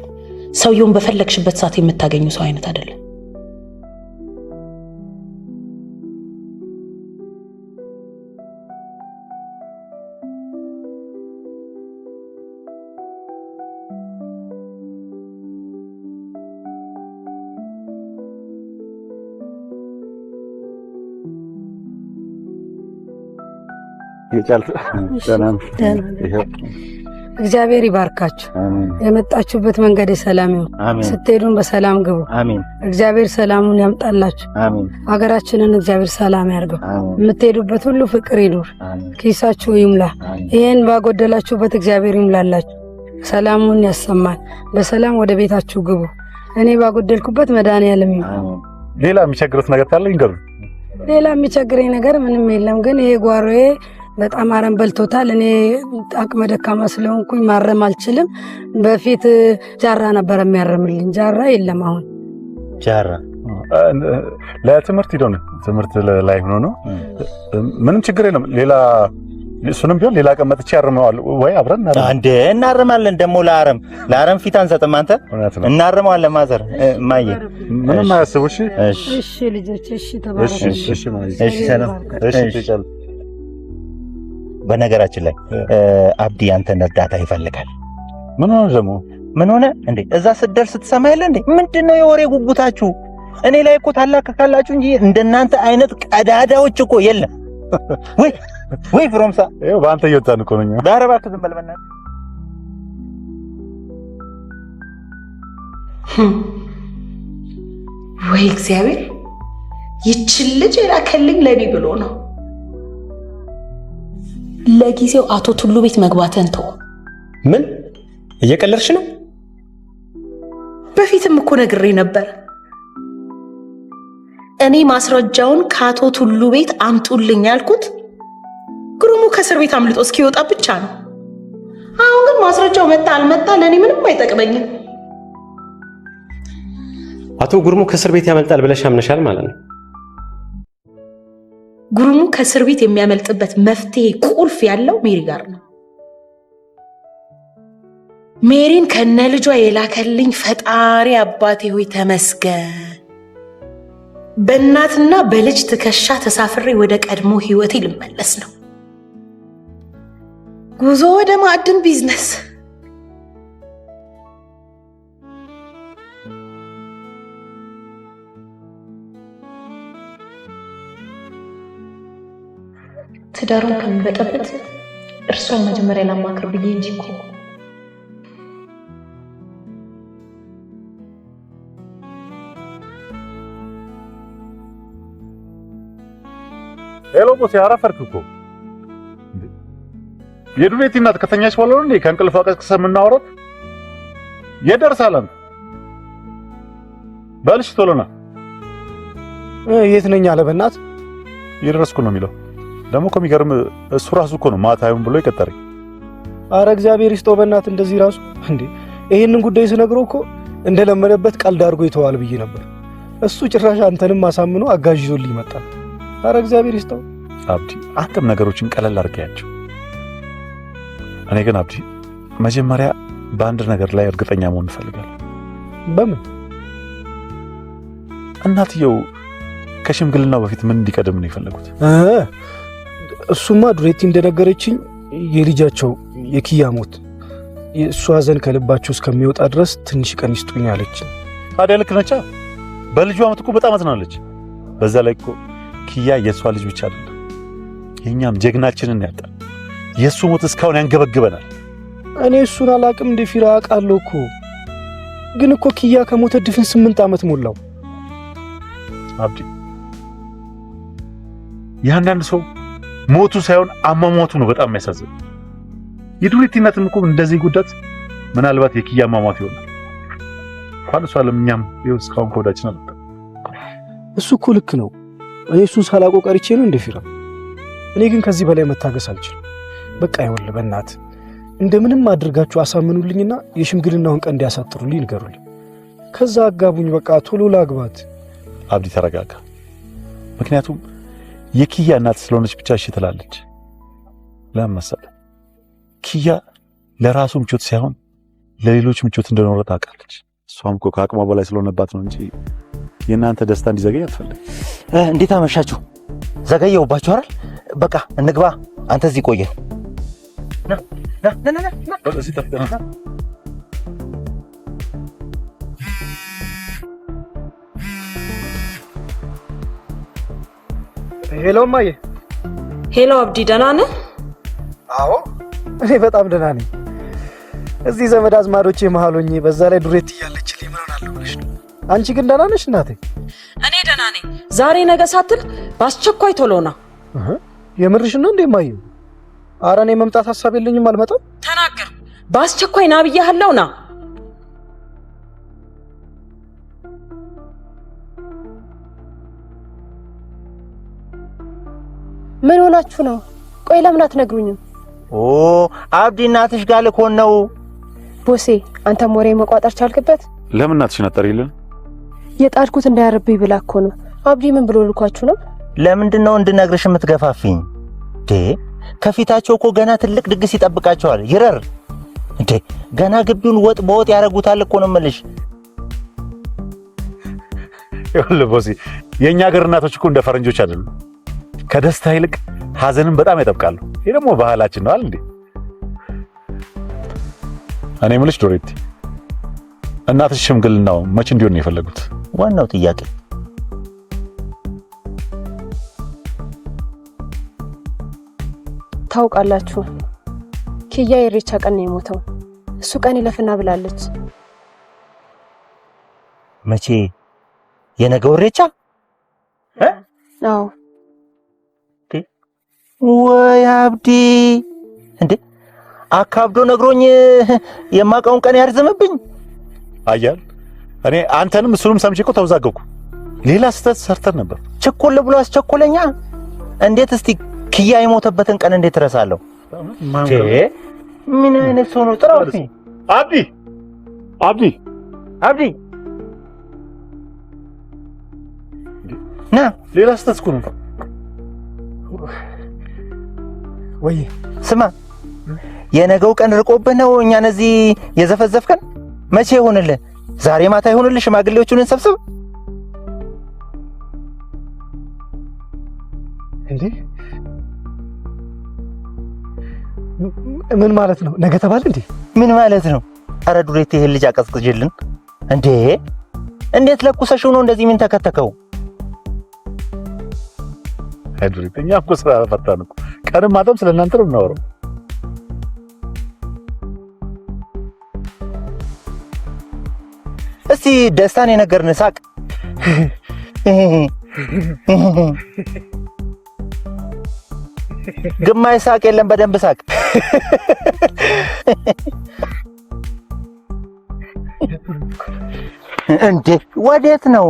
ሰውየውን በፈለግሽበት ሰዓት የምታገኙ ሰው አይነት አይደለም። እግዚአብሔር ይባርካችሁ። የመጣችሁበት መንገድ የሰላም ይሁን። ስትሄዱን በሰላም ግቡ። እግዚአብሔር ሰላሙን ያምጣላችሁ። ሀገራችንን እግዚአብሔር ሰላም ያርገው። የምትሄዱበት ሁሉ ፍቅር ይኑር፣ ኪሳችሁ ይሙላ። ይህን ባጎደላችሁበት እግዚአብሔር ይሙላላችሁ፣ ሰላሙን ያሰማል። በሰላም ወደ ቤታችሁ ግቡ። እኔ ባጎደልኩበት መድኃኒዓለም ይሁን። ሌላ የሚቸግሩት ነገር ካለ ይንገሩን። ሌላ የሚቸግረኝ ነገር ምንም የለም። ግን ይሄ ጓሮዬ በጣም አረም በልቶታል። እኔ አቅመ ደካማ ስለሆንኩኝ ማረም አልችልም። በፊት ጃራ ነበር የሚያርምልኝ፣ ጃራ የለም አሁን። ጃራ ለትምህርት ሂዶ ነው፣ ትምህርት ላይ ሆኖ ነው። ምንም ችግር የለም። ሌላ እሱንም ቢሆን ሌላ ቀን መጥቼ አርመዋለሁ ወይ አብረን እንደ እናርማለን። ደግሞ ለአረም ለአረም ፊት አንሰጥም። አንተ እናርመዋለን። ማዘር ማየ ምንም አያስቡ። እሺ እሺ ልጆች፣ እሺ ተባረኩ። እሺ እሺ ሰላም። እሺ በነገራችን ላይ አብዲ ያንተን እርዳታ ይፈልጋል። ምን ሆነ ደግሞ? ምን ሆነ እንዴ? እዛ ስትደርስ ትሰማ የለ እንዴ? ምንድነው የወሬ ጉጉታችሁ? እኔ ላይ እኮ ታላክካላችሁ እንጂ እንደናንተ አይነት ቀዳዳዎች እኮ የለም። ወይ ወይ ፍሮምሳ፣ ይኸው በአንተ እየወጣን እኮ ነው እኛ። ኧረ እባክህ ዝም በል በእናትህ። ወይ እግዚአብሔር ይችን ልጅ የላከልኝ ለኔ ብሎ ነው። ለጊዜው አቶ ቱሉ ቤት መግባትህን ተው። ምን እየቀለድሽ ነው? በፊትም እኮ ነግሬ ነበር። እኔ ማስረጃውን ከአቶ ቱሉ ቤት አምጡልኝ ያልኩት ግሩሙ ከእስር ቤት አምልጦ እስኪወጣ ብቻ ነው። አሁን ግን ማስረጃው መጣ አልመጣ ለእኔ ምንም አይጠቅመኝም። አቶ ጉርሙ ከእስር ቤት ያመልጣል ብለሽ አምነሻል ማለት ነው? ጉርሙ ከእስር ቤት የሚያመልጥበት መፍትሄ ቁልፍ ያለው ሜሪ ጋር ነው። ሜሪን ከነ ልጇ የላከልኝ ፈጣሪ አባቴ ሆይ ተመስገን። በእናትና በልጅ ትከሻ ተሳፍሬ ወደ ቀድሞ ህይወቴ ልመለስ ነው። ጉዞ ወደ ማዕድን ቢዝነስ። ትዳሩን ከምበጠብጥ እርሷን መጀመሪያ ላማክር ብዬ እንጂ እኮ። Hello ቦሴ፣ አረፈድክ እኮ። የዱሬቲ እናት ከተኛች በኋላ ነው እንዴ ከእንቅልፏ ቀስቅሰህ የምናወራው? የት ደርሰሃል አንተ? በል እሺ ቶሎ ና። የት ነኝ አለ በእናትህ? እየደረስኩ ነው የሚለው። ደግሞ እኮ የሚገርም እሱ ራሱ እኮ ነው ማታ ይሁን ብሎ የቀጠረኝ። አረ እግዚአብሔር ይስጠው በእናትህ። እንደዚህ ራሱ እንዴ! ይሄንን ጉዳይ ስነግረው እኮ እንደለመደበት ቀልድ አድርጎ ይተዋል ብዬ ነበር። እሱ ጭራሽ አንተንም አሳምኖ አጋዥ ይዞልኝ መጣ። አረ እግዚአብሔር ይስጠው። አብዲ፣ አንተም ነገሮችን ቀለል አድርገያቸው። እኔ ግን አብዲ መጀመሪያ በአንድ ነገር ላይ እርግጠኛ መሆን እፈልጋለሁ። በምን? እናትየው ከሽምግልናው በፊት ምን እንዲቀድም ነው የፈለጉት? እሱማ ዱሬቲ እንደነገረችኝ የልጃቸው የኪያ ሞት የእሱ ሐዘን ከልባቸው እስከሚወጣ ድረስ ትንሽ ቀን ይስጡኝ አለች። ታዲያ ልክ ነቻ። በልጇ ሞት እኮ በጣም አዝናለች። በዛ ላይ እኮ ኪያ የእሷ ልጅ ብቻ አይደለም፣ የእኛም ጀግናችንን ያጣል። የእሱ ሞት እስካሁን ያንገበግበናል። እኔ እሱን አላቅም እንደ ፊራ አውቃለሁ እኮ። ግን እኮ ኪያ ከሞተ ድፍን 8 ዓመት ሞላው። አብዲ፣ የአንዳንድ ሰው ሞቱ ሳይሆን አሟሟቱ ነው በጣም የሚያሳዝን። የዱሬቲ እናትም እኮ እንደዚህ ጉዳት ምናልባት የኪያ አሟሟት ይሆናል። እንኳን እሷ ለምኛም ይኸው እስካሁን ከወዳችን አልወጣም። እሱ እኮ ልክ ነው። እኔ እሱን ሳላውቀው ቀርቼ ነው እንደ ፊራ። እኔ ግን ከዚህ በላይ መታገስ አልችልም። በቃ ይኸውልህ በእናትህ እንደምንም አድርጋችሁ አሳምኑልኝና የሽምግልናውን ቀን እንዲያሳጥሩልኝ ንገሩልኝ። ከዛ አጋቡኝ። በቃ ቶሎ ላግባት። አብዲ ተረጋጋ። ምክንያቱም የኪያ እናት ስለሆነች ብቻ እሺ ትላለች። ለምን መሰለህ? ኪያ ለራሱ ምቾት ሳይሆን ለሌሎች ምቾት እንደኖረ ታውቃለች። እሷም እኮ ከአቅሟ በላይ ስለሆነባት ነው እንጂ የእናንተ ደስታ እንዲዘገይ አትፈልግም። እንዴት አመሻችሁ? ዘገየሁባችሁ አይደል? በቃ እንግባ። አንተ እዚህ ቆየን። ና ና ና ና። እዚህ ጠብቀን። Hello እማዬ። Hello አብዲ፣ ደህና ነህ? አዎ እኔ በጣም ደህና ነኝ። እዚህ ዘመድ አዝማዶቼ መሀል ሆኜ በዛ ላይ ዱሬት እያለችልኝ ምን ሆናለሁ ብለሽ ነው? አንቺ ግን ደህና ነሽ እናቴ? እኔ ደህና ነኝ። ዛሬ ነገ ሳትል በአስቸኳይ ቶሎ ና። የምርሽን ነው እንዴ እማዬ? ኧረ እኔ መምጣት ሀሳብ የለኝም፣ አልመጣም። ተናገር። በአስቸኳይ ና ብዬሃለሁ። ና። ምን ሆናችሁ ነው? ቆይ ለምን አትነግሩኝም? ኦ አብዲ እናትሽ ጋር ልኮን ነው። ቦሴ አንተም ወሬ መቋጠር ቻልክበት? ለምን እናትሽን አትጠሪልን? የጣድኩት እንዳያርብኝ ብላ እኮ ነው። አብዲ ምን ብሎ ልኳችሁ ነው? ለምንድን ነው እንድነግርሽ የምትገፋፊኝ? እንዴ ከፊታቸው እኮ ገና ትልቅ ድግስ ይጠብቃቸዋል። ይረር እንዴ ገና ግቢውን ወጥ በወጥ ያደርጉታል እኮ ነው የምልሽ። ይኸውልህ ቦሴ፣ የእኛ ሀገር እናቶች እኮ እንደ ፈረንጆች አይደሉም። ከደስታ ይልቅ ሀዘንን በጣም ያጠብቃሉ። ይሄ ደግሞ ባህላችን ነው አይደል እንዴ? እኔ የምልሽ ዶሬቲ፣ እናትሽ ሽምግልናው መቼ እንዲሆን ነው የፈለጉት? ዋናው ጥያቄ ታውቃላችሁ፣ ኪያ የኢሬቻ ቀን ነው የሞተው። እሱ ቀን ይለፍና ብላለች። መቼ? የነገው እሬቻ? አዎ። ወይ አብዲ፣ እንዴ አካብዶ ነግሮኝ የማውቀውን ቀን ያርዝምብኝ። አያል እኔ አንተንም እሱንም ሰምቼ እኮ ተወዛገብኩ። ሌላ ስህተት ሰርተን ነበር። ቸኮል ብሎ አስቸኮለኛ። እንዴት እስቲ ክያ የሞተበትን ቀን እንዴት እረሳለሁ? ምን አይነት ሰው ነው? ጥራው እስቲ። አብዲ አብዲ አብዲ ና። ሌላ ስህተት እኮ ነው። ወይ ስማ፣ የነገው ቀን ርቆብህ ነው እኛን እዚህ የዘፈዘፍከን? መቼ ይሆንልህ? ዛሬ ማታ ይሆንልህ? ሽማግሌዎቹን እንሰብስብ። እንዴ ምን ማለት ነው? ነገ ተባለ እንዴ? ምን ማለት ነው? አረ ዱሬት፣ ይሄን ልጅ አቀዝቅዥልን እንዴ! እንዴት ለኩሰሽው ነው እንደዚህ ምን ተከተከው? አይ ዱሬት፣ እኛ እኮ ስራ ፈታን እኮ። ቀንም ማታም ስለ እናንተ ነው የምናወራው። እስቲ ደስታን የነገርን ሳቅ። ግማሽ ሳቅ የለም፣ በደንብ ሳቅ። እንዴ ወዴት ነው?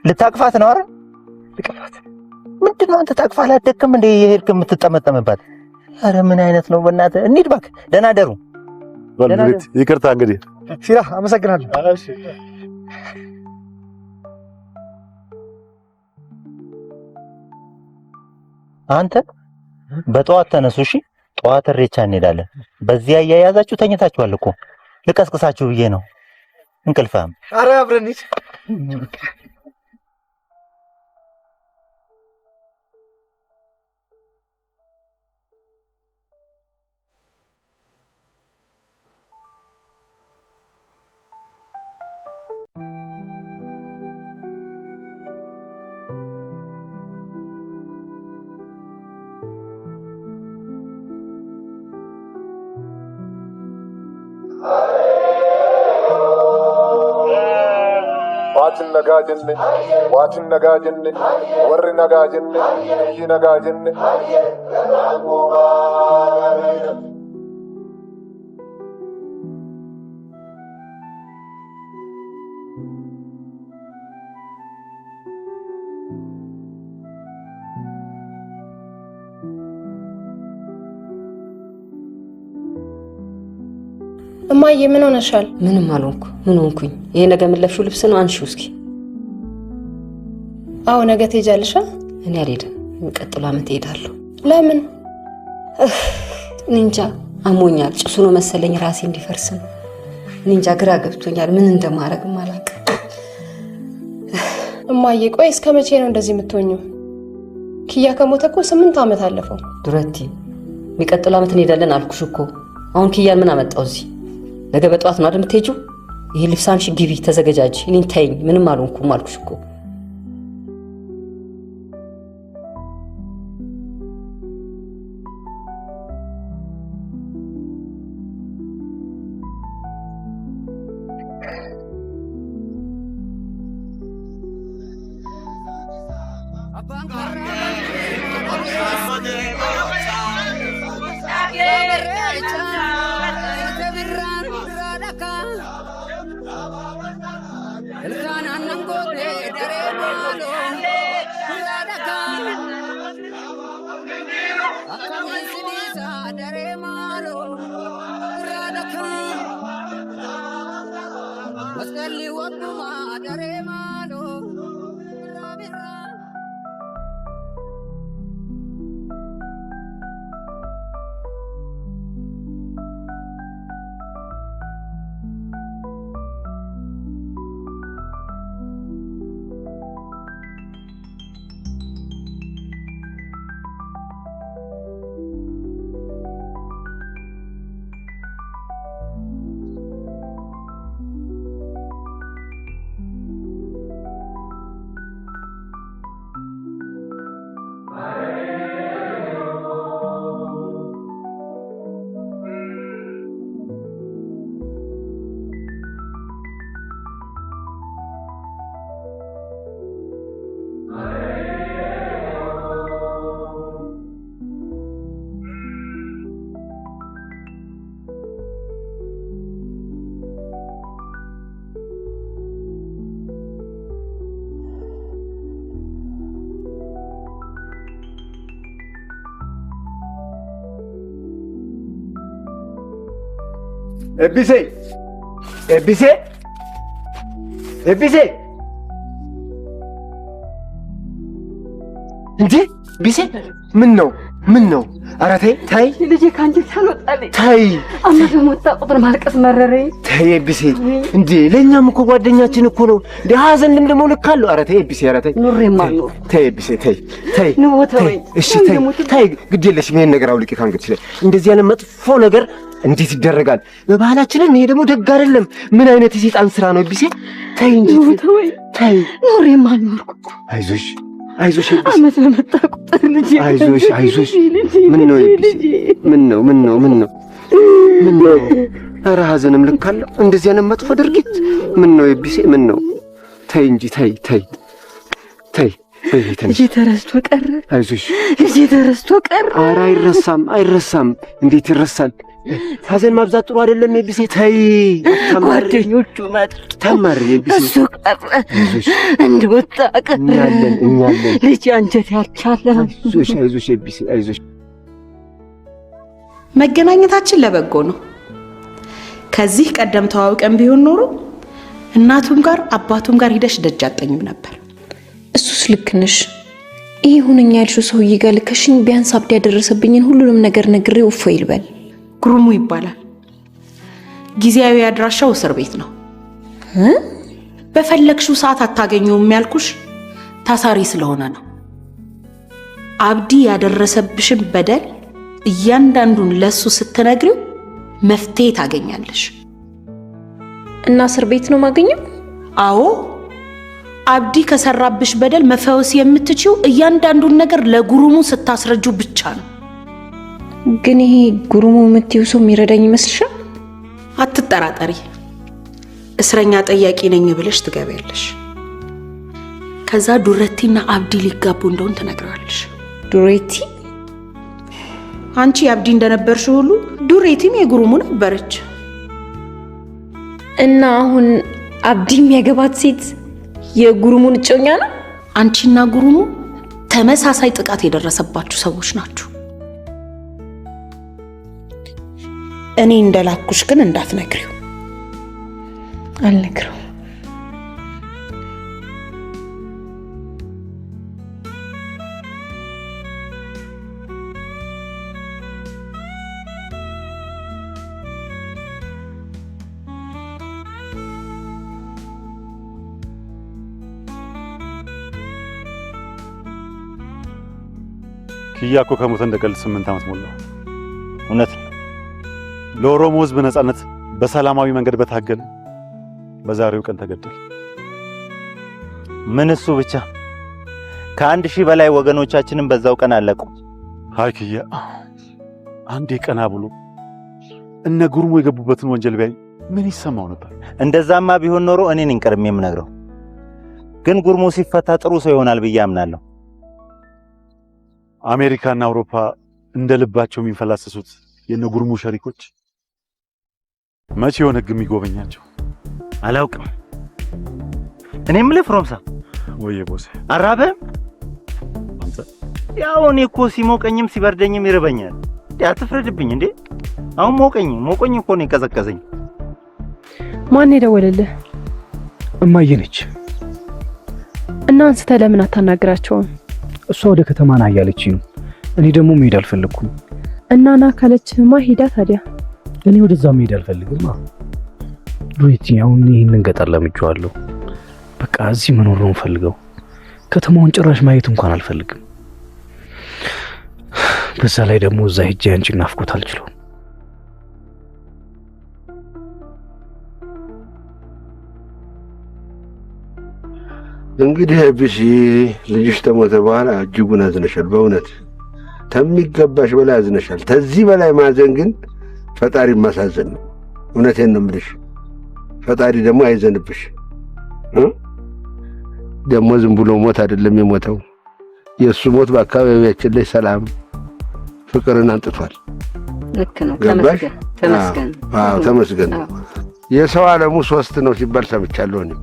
ልታቅፋት ነው? አረ ልቀፋት። ምንድን ነው አንተ ታቅፋ አላደግክም እንዴ የሄድክ የምትጠመጠምባት? አረ ምን አይነት ነው? በእናትህ እንሂድ እባክህ። ደህና ደሩ። በል ይቅርታ እንግዲህ ሲራ፣ አመሰግናለሁ። አንተ በጠዋት ተነሱ እሺ። ጠዋት እሬቻ እንሄዳለን። በዚያ እያያዛችሁ ተኝታችኋል እኮ ልቀስቅሳችሁ ብዬ ነው። እንቅልፋም። አረ አብረን እንሂድ። Waatin nagaa jenne, waatin nagaa jenne, warri nagaa jenne, biyyi nagaa jenne. እማዬ ምን ሆነሻል? ምንም አልሆንኩ። ምን ሆንኩኝ? ይሄ ነገ የምንለብሺው ልብስ ነው። አንሺው እስኪ። አዎ ነገ ትሄጃለሽ? እኔ አልሄድም። የሚቀጥለው ዓመት እሄዳለሁ። ለምን? እኔ እንጃ አሞኛል። ጭሱ ነው መሰለኝ ራሴ እንዲፈርስ ነው። እኔ እንጃ ግራ ገብቶኛል። ምን እንደማደርግም አላውቅም። እማዬ ቆይ እስከ መቼ ነው እንደዚህ የምትሆኚው? ኪያ ከሞተ እኮ 8 ዓመት አለፈው። ዱረቲ የሚቀጥለው ዓመት እንሄዳለን አልኩሽ እኮ። አሁን ኪያን ምን አመጣው እዚህ? ነገ በጠዋት ነው አይደል የምትሄጂው? ይሄ ልብስ አንሺ፣ ግቢ፣ ተዘገጃጂ። እኔን ተይኝ፣ ምንም አልሆንኩም አልኩሽ እኮ። ኤቢሴ፣ ኤቢሴ፣ ኤቢሴ! እንዴ ቢሴ፣ ምን ነው? ምን ነው? ኧረ ተይ ተይ፣ ልጄ ከአንጀቴ አልወጣልኝ። ተይ። አመት በሞታ ቁጥር ማልቀስ መረረኝ። ተይ ኤቢሴ፣ እንዴ ለእኛም እኮ ጓደኛችን እኮ ነው። እንዴ ሀዘንም ደግሞ ልክ አለው። ኧረ ተይ ኤቢሴ፣ ኧረ ተይ። ኑሬማ ኖርኩ። ተይ ኤቢሴ፣ ተይ ተይ። ንቦተወኝ። እሺ ተይ ተይ፣ ግድ የለሽም። ይሄን ነገር አውልቂ ከአንገትሽ ላይ። እንደዚህ ያለ መጥፎ ነገር እንዴት ይደረጋል? በባህላችንም ይሄ ደግሞ ደግ አይደለም። ምን አይነት የሰይጣን ስራ ነው ኤቢሴ? ተይ እንጂ ተይ። ኑሬማ ኖርኩ። አይዞሽ አይዞሽ ኤቢሴ። አመት በመጣ ቁጥር ልጄ አይዞሽ አይዞሽ። ምን ነው ኤቢሴ? ምን ነው ምን ነው ምን ነው ምን ነው? ኧረ ሀዘንም ልክ አለው። እንደዚህ አይነት መጥፎ ድርጊት ምን ነው ኤቢሴ? ምን ነው? ተይ እንጂ ተይ ተይ ተይ። በይ ተነሽ። ልጄ ተረስቶ ቀረ። አይዞሽ። ልጄ ተረስቶ ቀረ። ኧረ አይረሳም አይረሳም። እንዴት ይረሳል? ሀዘን ማብዛት ጥሩ አይደለም ኤቢሴ። ተይ። ጓደኞቹ መጡ። ተማሪ ኤቢሴ። እሱ ቀረ፣ እንደወጣ ቀረ። እኛ አለን እኛ አለን። ልጄ አንጀት ያልቻለ። አይዞሽ አይዞሽ ኤቢሴ አይዞሽ። መገናኘታችን ለበጎ ነው። ከዚህ ቀደም ተዋውቀን ቢሆን ኖሮ እናቱም ጋር አባቱም ጋር ሂደሽ ደጅ አጠኝም ነበር። እሱስ ልክ ነሽ። ይሄ ሁነኛ ያልሽው ሰውዬ ጋር ልከሽኝ ቢያንስ አብዲ ያደረሰብኝን ሁሉንም ነገር ነግሬው እፎይ ይልበል። ጉርሙ ይባላል። ጊዜያዊ አድራሻው እስር ቤት ነው። በፈለግሽው ሰዓት አታገኘውም ያልኩሽ ታሳሪ ስለሆነ ነው። አብዲ ያደረሰብሽን በደል እያንዳንዱን ለሱ ስትነግሪው መፍትሄ ታገኛለሽ። እና እስር ቤት ነው ማገኘው? አዎ፣ አብዲ ከሰራብሽ በደል መፈወስ የምትችይው እያንዳንዱን ነገር ለጉሩሙ ስታስረጁ ብቻ ነው። ግን ይሄ ጉሩሙ የምትይው ሰው የሚረዳኝ ይመስልሻል? አትጠራጠሪ። እስረኛ ጠያቂ ነኝ ብለሽ ትገቢያለሽ። ከዛ ዱረቲና አብዲ ሊጋቡ እንደሆን ትነግረዋለሽ። ዱሬቲ? አንቺ የአብዲ እንደነበርሽ ሁሉ ዱሬቲም የጉሩሙ ነበረች። እና አሁን አብዲ የሚያገባት ሴት የጉሩሙን እጮኛ ነው? አንቺና ጉሩሙ ተመሳሳይ ጥቃት የደረሰባችሁ ሰዎች ናችሁ። እኔ እንደላኩሽ ግን እንዳትነግሪው። አልነግረውም። ኪያ እኮ ከሞተ እንደ ቀልድ 8 ዓመት ሞላው። እውነት ነው። ለኦሮሞ ሕዝብ ነጻነት በሰላማዊ መንገድ በታገለ በዛሬው ቀን ተገደለ። ምን እሱ ብቻ፣ ከ1000 በላይ ወገኖቻችንን በዛው ቀን አለቁ። አይ ኪያ፣ አንዴ ቀና ብሎ እነ ጉርሙ የገቡበትን ወንጀል ቢያይ ምን ይሰማው ነበር? እንደዛማ ቢሆን ኖሮ እኔ ነኝ ቀድሜ የምነግረው። ግን ጉርሙ ሲፈታ ጥሩ ሰው ይሆናል ብዬ አምናለሁ። አሜሪካና አውሮፓ እንደ ልባቸው የሚንፈላሰሱት የነ ጉርሙ ሸሪኮች መቼ የሆነ ህግ የሚጎበኛቸው አላውቅም። እኔ የምልህ ፍሮምሳ፣ ወይዬ ቦሴ፣ አራበህም? አንተ ያው እኔ እኮ ሲሞቀኝም ሲበርደኝም ይርበኛል። እንዴ አትፍረድብኝ እንዴ። አሁን ሞቀኝ ሞቀኝ እኮ ነው የቀዘቀዘኝ። ማን የደወለልህ? እማዬ ነች። እና አንስተህ ለምን አታናግራቸውም? እሷ ወደ ከተማ ና እያለችኝ ነው። እኔ ደግሞ መሄድ አልፈለግኩም። እና ና ካለችህማ ሂዳ ታዲያ። እኔ ወደዛ መሄድ አልፈልግም። ዱሬቲ፣ አሁን ይህንን ገጠር ለምጄዋለሁ። በቃ እዚህ መኖር ነው የምፈልገው። ከተማውን ጭራሽ ማየት እንኳን አልፈልግም። በዛ ላይ ደግሞ እዛ ሄጄ አንቺን ናፍቆት አልችለውም። እንግዲህ ኤቢሲ ልጅሽ ተሞተ በኋላ እጅጉን አዝነሻል። በእውነት ከሚገባሽ በላይ አዝነሻል። ከዚህ በላይ ማዘን ግን ፈጣሪ ማሳዘን ነው። እውነቴን ነው የምልሽ። ፈጣሪ ደግሞ አይዘንብሽ። ደግሞ ዝም ብሎ ሞት አይደለም የሞተው። የእሱ ሞት በአካባቢያችን ላይ ሰላም፣ ፍቅርን አንጥቷል። ልክ ነው። ገባሽ? ተመስገን። አዎ ተመስገን። የሰው ዓለሙ 3 ነው ሲባል ሰምቻለሁ። እኔም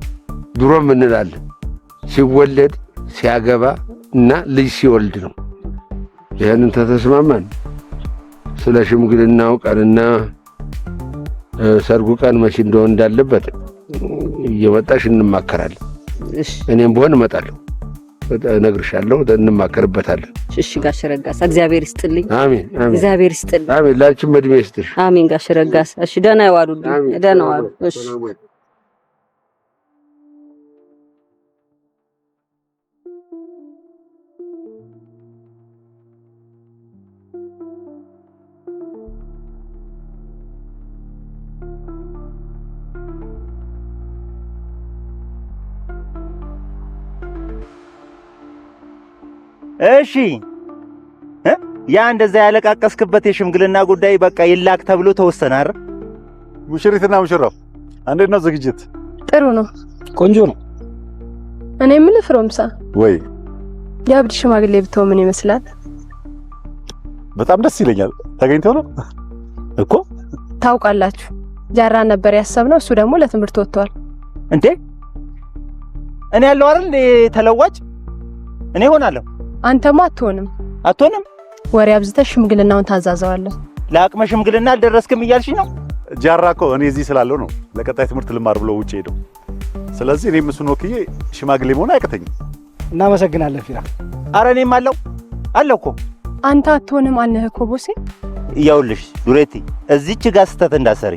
ድሮም እንላለን ሲወለድ ሲያገባ እና ልጅ ሲወልድ ነው። ይሄንን ተተስማማን። ስለ ሽምግልናው ቀንና ሰርጉ ቀን መቼ እንደሆነ እንዳለበት እየመጣሽ እንማከራለን። እኔም ብሆን እመጣለሁ፣ እነግርሻለሁ፣ እንማከርበታለን። እሺ ጋሽ ረጋሳ እግዚአብሔር ይስጥልኝ። አሜን አሜን። እግዚአብሔር ይስጥልኝ። አሜን። ላንቺም እድሜ ይስጥሽ። አሜን ጋሽ ረጋሳ። እሺ ደህና ይዋሉልኝ። ደህና ዋሉ። እሺ እሺ ያ እንደዛ ያለቃቀስክበት የሽምግልና ጉዳይ በቃ ይላክ ተብሎ ተወሰነ አይደል? ሙሽሪትና ሙሽራው እንዴት ነው ዝግጅት? ጥሩ ነው። ቆንጆ ነው። እኔ የምልህ ፍሮምሳ፣ ወይ የአብዲ ሽማግሌ ብትሆን ምን ይመስላል? በጣም ደስ ይለኛል። ተገኝተው ነው እኮ። ታውቃላችሁ፣ ጃራ ነበር ያሰብነው፣ እሱ ደግሞ ለትምህርት ወጥቷል። እንዴ እኔ ያለው አይደል ተለዋጭ እኔ ሆናለሁ። አንተማ አትሆንም። አትሆንም? ወሬ አብዝተሽ ሽምግልናውን ታዛዘዋለህ። ለአቅመ ሽምግልና አልደረስክም እያልሽኝ ነው? ጃራ እኮ እኔ እዚህ ስላለው ነው ለቀጣይ ትምህርት ልማር ብሎ ውጭ ሄደው። ስለዚህ እኔም እሱን ወክዬ ሽማግሌ መሆን አያቅተኝም። እናመሰግናለን ፊራ። አረ እኔም አለው አለው እኮ። አንተ አትሆንም አልነህ እኮ ቦሴ። ይኸውልሽ ዱሬቲ፣ እዚች ጋር ስህተት እንዳሰሪ።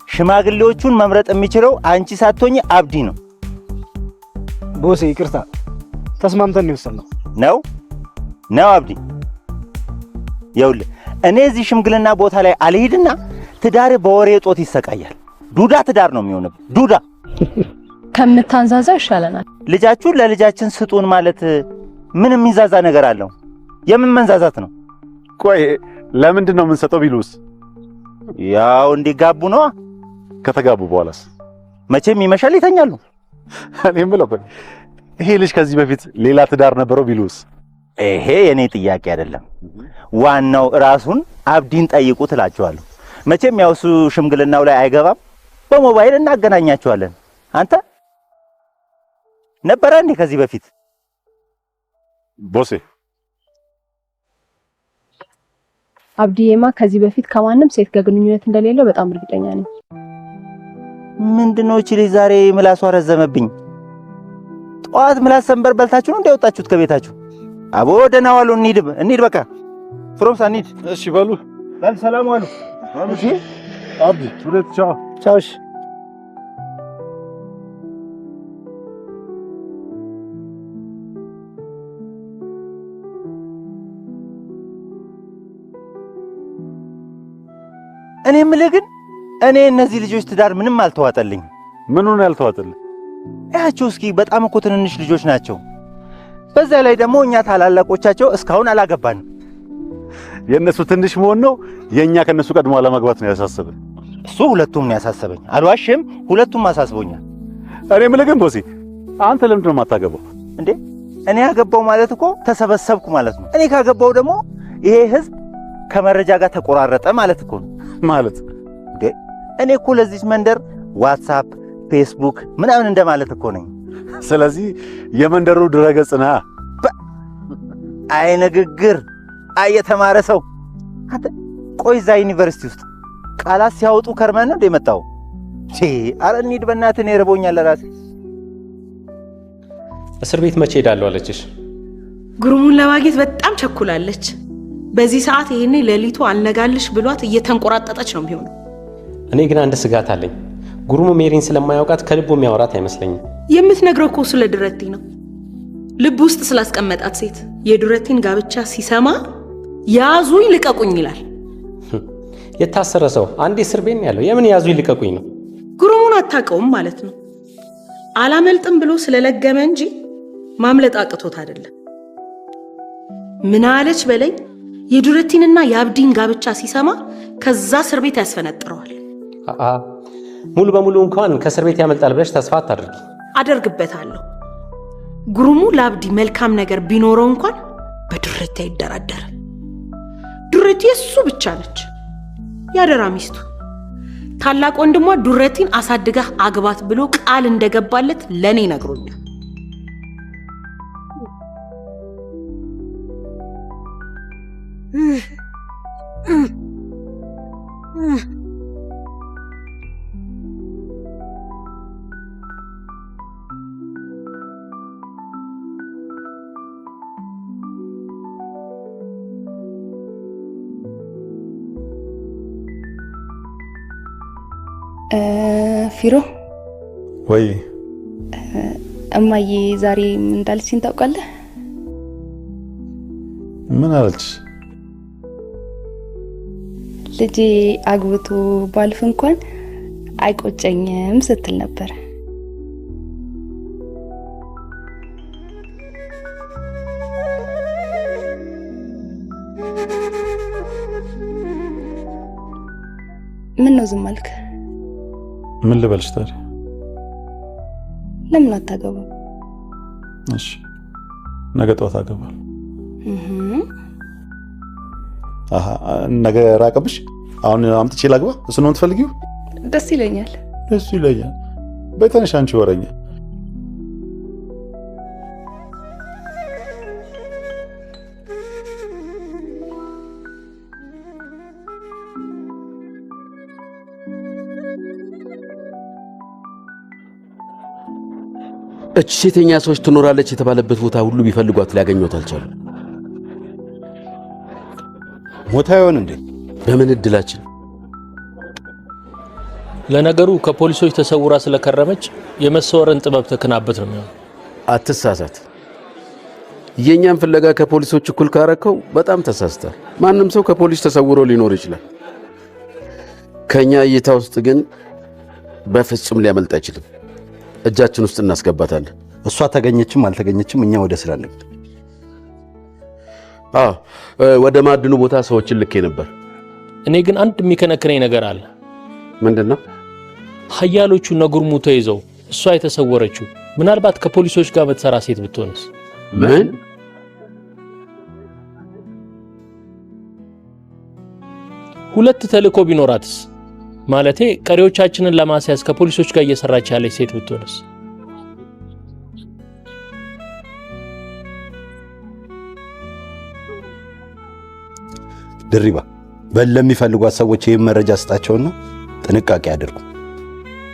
ሽማግሌዎቹን መምረጥ የሚችለው አንቺ ሳትሆኚ አብዲ ነው። ቦሴ ይቅርታ፣ ተስማምተን ነው የወሰንነው። ነው ነው አብዲ፣ ይኸውልህ እኔ እዚህ ሽምግልና ቦታ ላይ አልሄድና ትዳር በወሬ ጦት ይሰቃያል። ዱዳ ትዳር ነው የሚሆንብህ። ዱዳ ከምታንዛዛው ይሻለናል። ልጃችሁን ለልጃችን ስጡን ማለት ምን የሚንዛዛ ነገር አለው? የምን መንዛዛት ነው? ቆይ ለምንድን ነው የምንሰጠው ቢሉስ? ያው እንዲጋቡ ነው። ከተጋቡ በኋላስ? መቼም ይመሻል፣ ይተኛሉ። እኔ የምለው ይሄ ልጅ ከዚህ በፊት ሌላ ትዳር ነበረው ቢሉስ? ይሄ የኔ ጥያቄ አይደለም። ዋናው ራሱን አብዲን ጠይቁ ትላቸዋለሁ። መቼም ያው እሱ ሽምግልናው ላይ አይገባም። በሞባይል እናገናኛቸዋለን። አንተ ነበረ እንዴ ከዚህ በፊት? ቦሴ አብዲዬማ ከዚህ በፊት ከማንም ሴት ጋር ግንኙነት እንደሌለው በጣም እርግጠኛ ነኝ። ምንድነው እቺ ልጅ ዛሬ ምላሷ ረዘመብኝ? ጠዋት ምላስ ሰንበር በልታችሁ ነው እንዲያወጣችሁት ከቤታችሁ? አቦ ደህና ዋሉ። እንሂድ እንሂድ፣ በቃ ፍሮምሳ እንሂድ። እሺ በሉ በል፣ ሰላም ዋሉ። እሺ አብዲ፣ ሁለት ቻው ቻው። እሺ እኔ የምልህ ግን እኔ እነዚህ ልጆች ትዳር ምንም አልተዋጠልኝ። ምኑ ነው ያልተዋጠልህ? እያቸው እስኪ በጣም እኮ ትንንሽ ልጆች ናቸው። በዛ ላይ ደግሞ እኛ ታላላቆቻቸው እስካሁን አላገባንም። የእነሱ ትንሽ መሆን ነው የእኛ ከእነሱ ቀድሞ አለማግባት ነው ያሳሰበን? እሱ ሁለቱም ነው ያሳሰበኝ። አልዋሽም፣ ሁለቱም አሳስቦኛል። እኔ የምልህ ግን ቦሴ፣ አንተ ለምንድን ነው የማታገባው እንዴ? እኔ ያገባው ማለት እኮ ተሰበሰብኩ ማለት ነው። እኔ ካገባው ደግሞ ይሄ ህዝብ ከመረጃ ጋር ተቆራረጠ ማለት እኮ ነው። ማለት እንዴ? እኔ እኮ ለዚች መንደር ዋትሳፕ፣ ፌስቡክ ምናምን እንደማለት እኮ ነኝ። ስለዚህ የመንደሩ ድረገጽ ነህ። አይ ንግግር፣ አይ የተማረ ሰው አንተ። ቆይ እዛ ዩኒቨርሲቲ ውስጥ ቃላት ሲያወጡ ከርመን ነው እንደ የመጣው? ኧረ እንሂድ በእናትህ፣ እኔ ርቦኛል ለራሴ። እስር ቤት መቼ ሄዳለሁ አለችሽ? ግሩሙን ለማግኘት በጣም ቸኩላለች። በዚህ ሰዓት ይሄኔ ሌሊቱ አልነጋልሽ ብሏት እየተንቆራጠጠች ነው የሚሆነው። እኔ ግን አንድ ስጋት አለኝ። ጉሩሙ ሜሪን ስለማያውቃት ከልቡ የሚያወራት አይመስለኝም። የምትነግረው እኮ ስለ ዱረቲ ነው፣ ልብ ውስጥ ስላስቀመጣት ሴት። የዱረቲን ጋብቻ ሲሰማ ያዙኝ ልቀቁኝ ይላል። የታሰረ ሰው አንዴ እስር ቤት ነው ያለው። የምን ያዙኝ ልቀቁኝ ነው? ጉሩሙን አታውቀውም ማለት ነው። አላመልጥም ብሎ ስለለገመ እንጂ ማምለጥ አቅቶት አይደለም። ምን አለች በለኝ፣ የዱረቲንና የአብዲን ጋብቻ ሲሰማ ከዛ እስር ቤት ያስፈነጥረዋል። ሙሉ በሙሉ እንኳን ከእስር ቤት ያመልጣል ብለሽ ተስፋ አታድርጊ። አደርግበታለሁ። ጉሩሙ ለአብዲ መልካም ነገር ቢኖረው እንኳን በዱረቲ አይደራደርም። ዱረቲ የሱ ብቻ ነች፣ ያደራ ሚስቱ። ታላቅ ወንድሟ ዱረቲን አሳድጋህ አግባት ብሎ ቃል እንደገባለት ለኔ ነግሮኛል። ፊሮ። ወይ። እማዬ ዛሬ ምን እንዳለችኝ ታውቃለህ? ምን አለች? ልጄ አግብቶ ባልፍ እንኳን አይቆጨኝም ስትል ነበር። ምን ነው ዝም አልክ? ምን ልበልሽ ታዲያ? ለምን አታገባም? እሺ፣ ነገ ጠዋት አገባለሁ። አሃ፣ ነገ ራቀብሽ? አሁን አምጥቼ ላግባ? እሱን ነው የምትፈልጊው? ደስ ይለኛል። ደስ ይለኛል። በይ ተነሽ አንቺ ወረኛ። እች ሴተኛ ሰዎች ትኖራለች የተባለበት ቦታ ሁሉ ቢፈልጓት ሊያገኟት አልቻሉም። ሞታ ይሆን እንዴ? በምን እድላችን። ለነገሩ ከፖሊሶች ተሰውራ ስለከረመች የመሰወርን ጥበብ ተክናበት ነው የሚሆነው። አትሳሳት። የእኛን ፍለጋ ከፖሊሶች እኩል ካረከው በጣም ተሳስታል። ማንም ሰው ከፖሊስ ተሰውሮ ሊኖር ይችላል። ከኛ እይታ ውስጥ ግን በፍጹም ሊያመልጥ አይችልም። እጃችን ውስጥ እናስገባታለን። እሷ ተገኘችም አልተገኘችም እኛ ወደ ስራ እንግባ። አዎ፣ ወደ ማዕድኑ ቦታ ሰዎችን ልኬ ነበር። እኔ ግን አንድ የሚከነክነኝ ነገር አለ። ምንድን ነው? ሀያሎቹ እነ ጉርሙ ተይዘው እሷ የተሰወረችው ምናልባት ከፖሊሶች ጋር በተሰራ ሴት ብትሆንስ? ምን? ሁለት ተልእኮ ቢኖራትስ? ማለቴ ቀሪዎቻችንን ለማስያዝ ከፖሊሶች ጋር እየሰራች ያለች ሴት ብትሆንስ? ድሪባ፣ በል ለሚፈልጓት ሰዎች ይህን መረጃ ስጣቸውና ጥንቃቄ አድርጉ።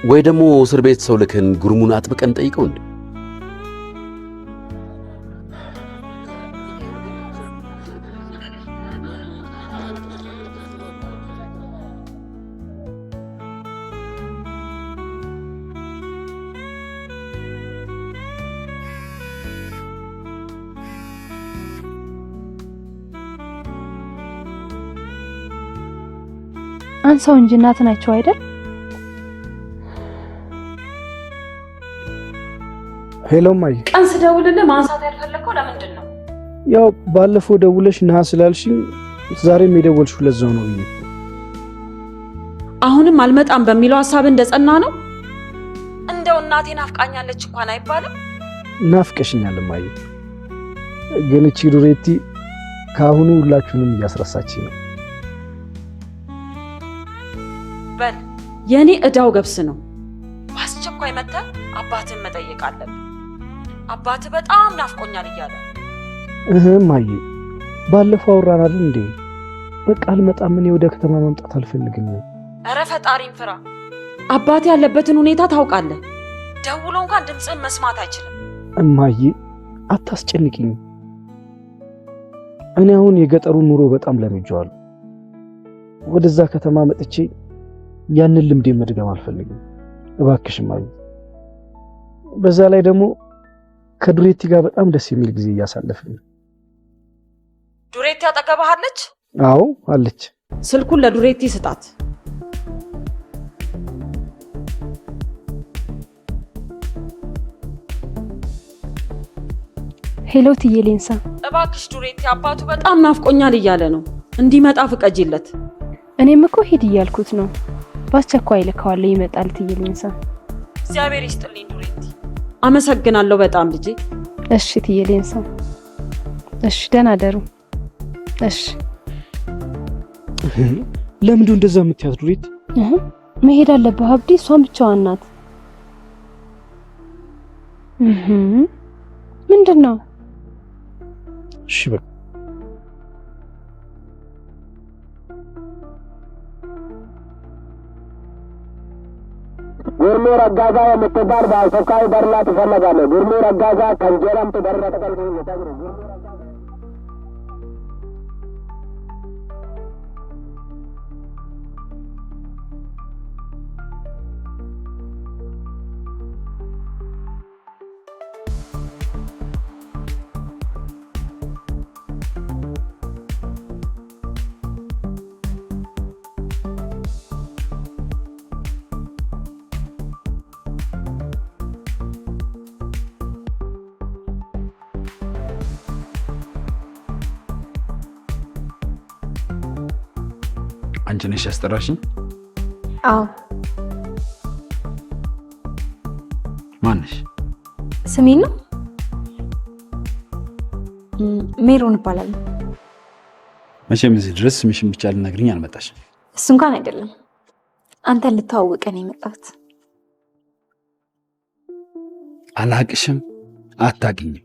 ወይ ደግሞ እስር ቤት ሰው ልከን ጉርሙን አጥብቀን ጠይቀው እንዴ? አንሳው እንጂ እናት ናቸው አይደል? Hello እማዬ። ቀን ስደውልልህ ማንሳት ያልፈለግከው ለምንድን ነው? ያው ባለፈው ደውለሽ ና ስላልሽኝ ዛሬም የደወልሽው ለዛው ነው ብዬ። አሁንም አልመጣም በሚለው ሀሳብ እንደጸና ነው? እንደው እናቴ ናፍቃኛለች እንኳን አይባልም። ናፍቀሽኛል እማዬ። ግን እቺ ዱሬቲ ከአሁኑ ሁላችሁንም እያስረሳችኝ ነው። በል የእኔ እዳው ገብስ ነው። በአስቸኳይ መጥተህ አባትህን መጠየቅ አለብህ። አባትህ በጣም ናፍቆኛል እያለ። እህ እማዬ፣ ባለፈው አውራን አይደል እንዴ? በቃ አልመጣም። እኔ ወደ ከተማ መምጣት አልፈልግም። ኧረ ፈጣሪን ፍራ። አባትህ ያለበትን ሁኔታ ታውቃለህ። ደውሎ እንኳን ድምፅህን መስማት አይችልም። እማዬ አታስጨንቂኝ። እኔ አሁን የገጠሩን ኑሮ በጣም ለምጄዋለሁ። ወደዛ ከተማ መጥቼ ያንን ልምዴ መድገም አልፈልግም። እባክሽ እማዬ። በዛ ላይ ደግሞ ከዱሬቲ ጋር በጣም ደስ የሚል ጊዜ እያሳለፍን ነው። ዱሬቲ አጠገብህ አለች? አዎ አለች። ስልኩን ለዱሬቲ ስጣት። Hello ትዬ ሌንሳ። እባክሽ ዱሬቲ፣ አባቱ በጣም ናፍቆኛል እያለ ነው። እንዲመጣ ፍቀጂለት። እኔም እኮ ሂድ እያልኩት ነው። በአስቸኳይ ልከዋለሁ፣ ይመጣል ትዬ ሌንሳ። እግዚአብሔር ይስጥልኝ ዱሬቲ፣ አመሰግናለሁ በጣም ልጄ። እሺ ትዬ ሌንሳ። እሺ ደህና ደሩ። እሺ። ለምንድን እንደዛ የምትያት ዱሬቲ? መሄድ አለብህ አብዲ፣ እሷን ብቻዋን ናት። ምንድን ነው? እሺ በቃ ጉርሜ ረጋዛ የምትባል በአስቸኳይ በርላ ትፈለጋለህ። ጉርሜ ረጋዛ ከንጀረምቱ በርላ አንቺ ነሽ ያስጠራሽኝ? አዎ። ማነሽ? ስሜን ነው? ሜሮን እባላለሁ። መቼም እዚህ ድረስ ስምሽን ብቻ ልነግሪኝ አልመጣሽም። እሱ እንኳን አይደለም፣ አንተን ልተዋወቀ ነው የመጣሁት። አላቅሽም፣ አታውቂኝም።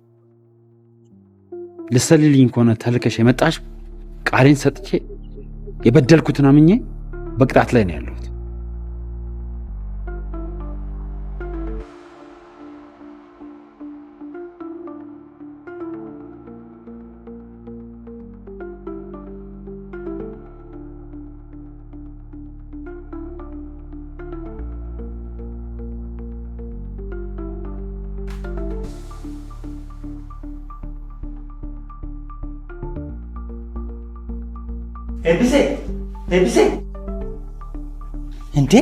ልትሰልልኝ ከሆነ ተልከሽ የመጣሽ ቃሌን ሰጥቼ የበደልኩትን አምኜ በቅጣት ላይ ነው ያለሁት። ኤቢሴ ኤቢሴ፣ እንዴ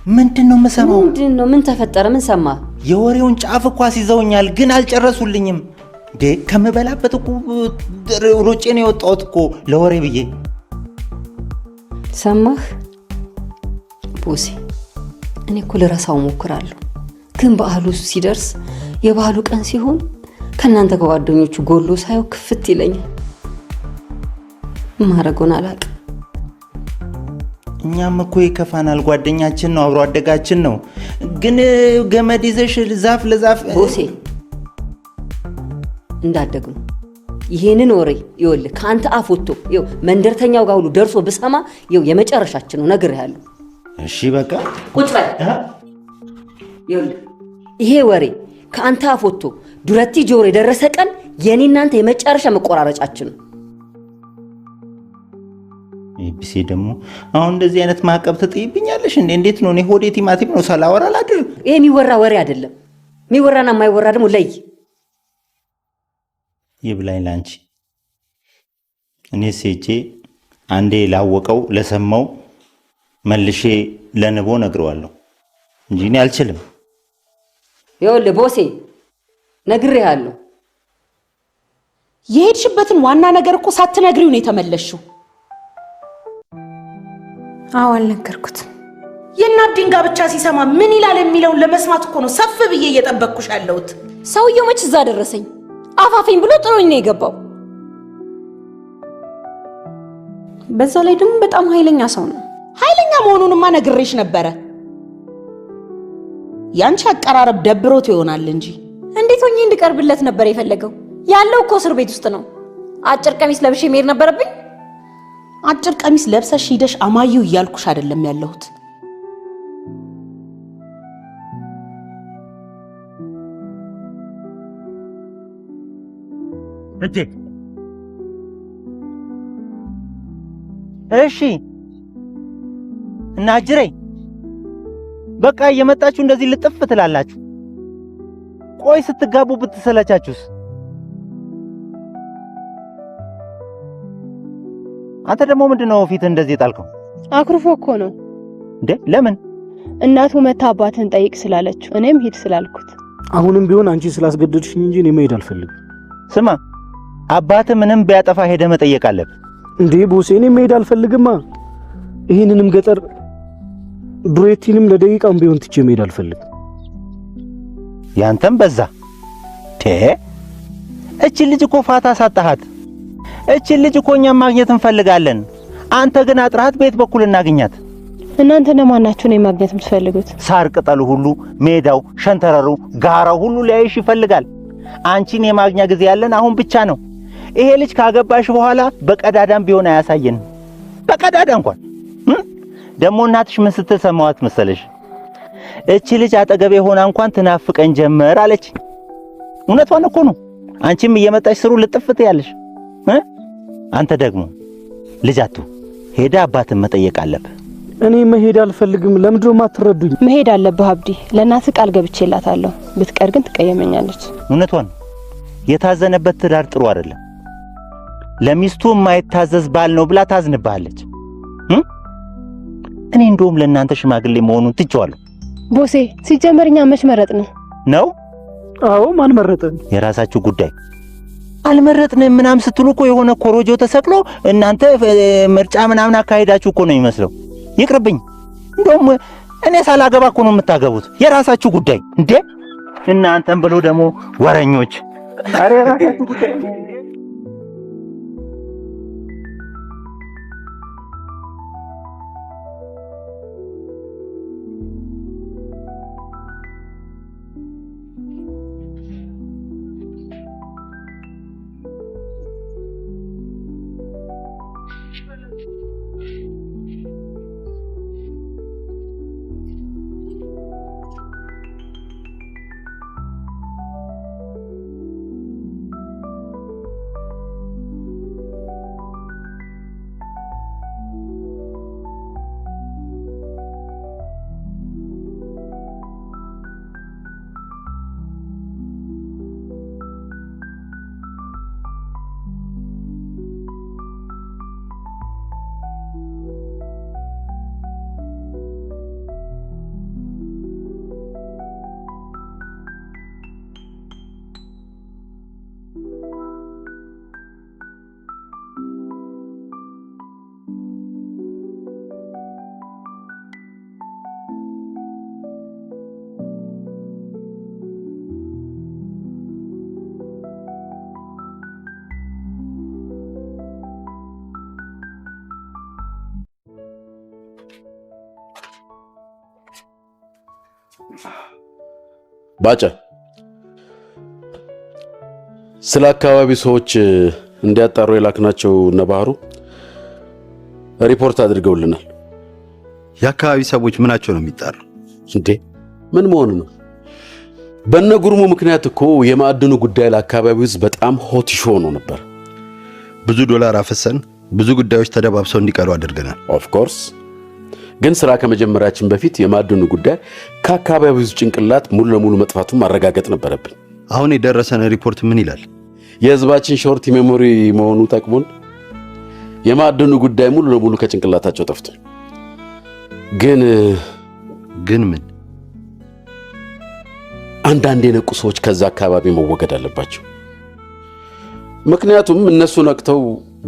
ምንድን ነው የምሰማው? ምንድን ነው? ምን ተፈጠረ? ምን ሰማ? የወሬውን ጫፍ እኮ አስይዘውኛል፣ ግን አልጨረሱልኝም። እንዴ ከምበላበት እኮ ሮጬ ነው የወጣሁት እኮ ለወሬ ብዬ። ሰማህ ቦሴ? እኔ እኮ ልረሳው ሞክራለሁ፣ ግን በዓሉ ሲደርስ የበዓሉ ቀን ሲሆን ከእናንተ ከጓደኞቹ ጎሎ ሳየው ክፍት ይለኛል። ማረጎን አላውቅም። እኛም እኮ ይከፋናል። ጓደኛችን ነው፣ አብሮ አደጋችን ነው። ግን ገመድ ይዘሽ ዛፍ ለዛፍ ቦሴ እንዳደግ ነው። ይሄንን ወሬ ይኸውልህ ከአንተ አፍ ወጥቶ ይኸው መንደርተኛው ጋር ሁሉ ደርሶ ብሰማ ይኸው የመጨረሻችን ነው፣ ነግሬሃለሁ። እሺ በቃ ቁጭ በል። ይኸውልህ ይሄ ወሬ ከአንተ አፍ ወጥቶ ዱረቲ ጆሮ የደረሰ ቀን የኔ እናንተ የመጨረሻ መቆራረጫችን ነው። ኤቢሴ ደግሞ አሁን እንደዚህ አይነት ማዕቀብ ትጥይብኛለሽ እንዴ? እንዴት ነው? እኔ ሆዴ ቲማቲም ነው፣ ሳላወራ ላድር። ይሄ የሚወራ ወሬ አይደለም። የሚወራና የማይወራ ደግሞ ለይ። ይብላኝ ላንቺ። እኔ ሴጄ አንዴ ላወቀው ለሰማው መልሼ ለንቦ ነግረዋለሁ እንጂ እኔ አልችልም። ይኸውልህ ቦሴ ነግሬሃለሁ። የሄድሽበትን ዋና ነገር እኮ ሳትነግሪው ነው የተመለስሽው። አዎ አልነገርኩትም። የእነ አብዲን ጋብቻ ሲሰማ ምን ይላል የሚለውን ለመስማት እኮ ነው ሰፍ ብዬ እየጠበቅኩሽ ያለሁት። ሰውየው መች እዛ ደረሰኝ አፋፈኝ ብሎ ጥሎኝ ነው የገባው። በዛ ላይ ደግሞ በጣም ኃይለኛ ሰው ነው። ኃይለኛ መሆኑንማ ነግሬሽ ነበረ። ያንቺ አቀራረብ ደብሮት ይሆናል እንጂ እንዴት ሆኜ እንድቀርብለት ነበር የፈለገው? ያለው እኮ እስር ቤት ውስጥ ነው። አጭር ቀሚስ ለብሼ መሄድ ነበረብኝ። አጭር ቀሚስ ለብሰሽ ሂደሽ አማዩ እያልኩሽ አይደለም ያለሁት። እንዴ እሺ፣ እና አጅሬ በቃ እየመጣችሁ እንደዚህ ልጥፍ ትላላችሁ። ቆይ ስትጋቡ ብትሰለቻችሁስ? አንተ ደግሞ ምንድነው ፊት እንደዚህ የጣልከው? አኩርፎ እኮ ነው። እንዴ ለምን? እናቱ መታ አባትን ጠይቅ ስላለችው እኔም ሂድ ስላልኩት። አሁንም ቢሆን አንቺ ስላስገደድሽኝ እንጂ እኔ መሄድ አልፈልግም። ስማ አባት ምንም ቢያጠፋ ሄደ መጠየቅ አለብህ። እንዴ ቦሴ፣ እኔ መሄድ አልፈልግማ። ይህንንም ገጠር ዱሬቲንም ለደቂቃም ቢሆን ትቼ መሄድ አልፈልግም። ያንተም በዛ። እቺ ልጅ እኮ ፋታ ሳጣሃት። እቺ ልጅ እኮ እኛም ማግኘት እንፈልጋለን። አንተ ግን አጥራሃት በየት በኩል እናገኛት? እናንተ ለማናችሁ ነው ማግኘት የምትፈልጉት? ሳር ቅጠሉ ሁሉ፣ ሜዳው፣ ሸንተረሩ፣ ጋራው ሁሉ ሊያይሽ ይፈልጋል። አንቺን የማግኛ ጊዜ ያለን አሁን ብቻ ነው። ይሄ ልጅ ካገባሽ በኋላ በቀዳዳም ቢሆን አያሳየንም። በቀዳዳ እንኳን ደግሞ እናትሽ ምን ስትል ሰማዋት መሰለሽ? እቺ ልጅ አጠገቤ ሆና እንኳን ትናፍቀኝ ጀመር አለች። እውነቷን እኮ ነው። አንቺም እየመጣሽ ስሩ ልጥፍት ያለሽ። አንተ ደግሞ ልጅ አቱ ሄዳ አባትን መጠየቅ አለብህ። እኔ መሄድ አልፈልግም። ለምንድነው የማትረዱኝ? መሄድ አለብህ አብዲ። ለእናትህ ቃል ገብቼላታለሁ። ብትቀር ግን ትቀየመኛለች። እውነቷን። የታዘነበት ትዳር ጥሩ አይደለም። ለሚስቱ የማይታዘዝ ባል ነው ብላ ታዝንብሃለች። እኔ እንደውም ለእናንተ ሽማግሌ መሆኑን ትቼዋለሁ። ቦሴ፣ ሲጀመር እኛ መች መረጥ ነው ነው? አዎ፣ ማን መረጠ? የራሳችሁ ጉዳይ። አልመረጥንም ምናምን ስትሉ እኮ የሆነ ኮሮጆ ተሰቅሎ እናንተ ምርጫ ምናምን አካሄዳችሁ እኮ ነው የሚመስለው። ይቅርብኝ። እንደውም እኔ ሳላገባ እኮ ነው የምታገቡት። የራሳችሁ ጉዳይ እንዴ! እናንተም ብሎ ደግሞ ወረኞች። ኧረ የራሳችሁ ጉዳይ። ባጫ፣ ስለ አካባቢው ሰዎች እንዲያጣሩ የላክናቸው እነ ባህሩ ሪፖርት አድርገውልናል። የአካባቢ ሰዎች ምናቸው ነው የሚጣሩ? እንዴ ምን መሆኑ ነው? በነ ጉርሙ ምክንያት እኮ የማዕድኑ ጉዳይ ለአካባቢው ሕዝብ በጣም hot issue ሆኖ ነበር። ብዙ ዶላር አፈሰን ብዙ ጉዳዮች ተደባብሰው እንዲቀሩ አድርገናል። Of course፣ ግን ስራ ከመጀመሪያችን በፊት የማዕድኑ ጉዳይ ከአካባቢው ሕዝብ ጭንቅላት ሙሉ ለሙሉ መጥፋቱን ማረጋገጥ ነበረብን። አሁን የደረሰን ሪፖርት ምን ይላል? የህዝባችን short memory መሆኑ ጠቅሞን የማዕድኑ ጉዳይ ሙሉ ለሙሉ ከጭንቅላታቸው ጠፍቷል። ግን ግን ምን? አንዳንድ የነቁ ሰዎች ከዛ አካባቢ መወገድ አለባቸው። ምክንያቱም እነሱ ነቅተው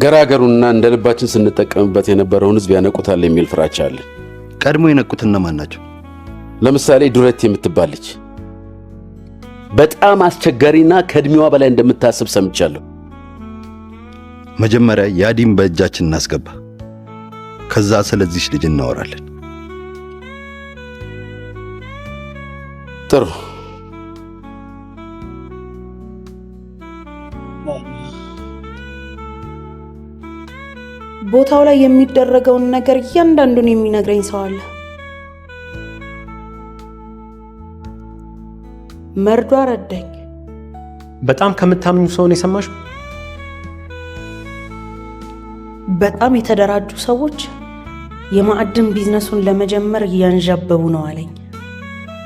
ገራገሩና እንደ ልባችን ስንጠቀምበት የነበረውን ህዝብ ያነቁታል የሚል ፍራቻ አለ። ቀድሞ የነቁት እነማን ናቸው? ለምሳሌ ዱረት የምትባል ልጅ በጣም አስቸጋሪና ከእድሜዋ በላይ እንደምታስብ ሰምቻለሁ። መጀመሪያ ያዲም በእጃችን እናስገባ፣ ከዛ ስለዚች ልጅ እናወራለን። ጥሩ። ቦታው ላይ የሚደረገውን ነገር እያንዳንዱን የሚነግረኝ ሰው አለ። መርዶ አረዳኝ። በጣም ከምታምኙ ሰው ነው የሰማሽው? በጣም የተደራጁ ሰዎች የማዕድን ቢዝነሱን ለመጀመር እያንዣበቡ ነው አለኝ።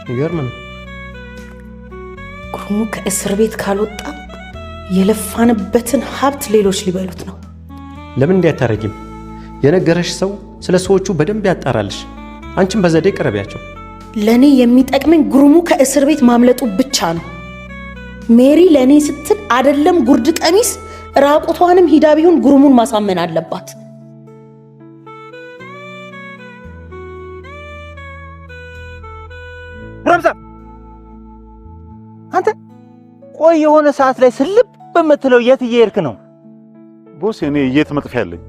ይገርም ነው። ጉርሙ ከእስር ቤት ካልወጣ የለፋንበትን ሀብት ሌሎች ሊበሉት ነው። ለምን እንዲህ አታረጊም? የነገረሽ ሰው ስለ ሰዎቹ በደንብ ያጣራልሽ። አንቺም በዘዴ ቅረቢያቸው። ለእኔ የሚጠቅመኝ ጉርሙ ከእስር ቤት ማምለጡ ብቻ ነው። ሜሪ ለእኔ ስትል አደለም ጉርድ ቀሚስ ራቁቷንም ሂዳ ቢሆን ጉርሙን ማሳመን አለባት። ረምዛ አንተ ቆይ፣ የሆነ ሰዓት ላይ ስልብ በምትለው የት እየሄድክ ነው? Boss፣ እኔ የት መጥፊያ አለኝ?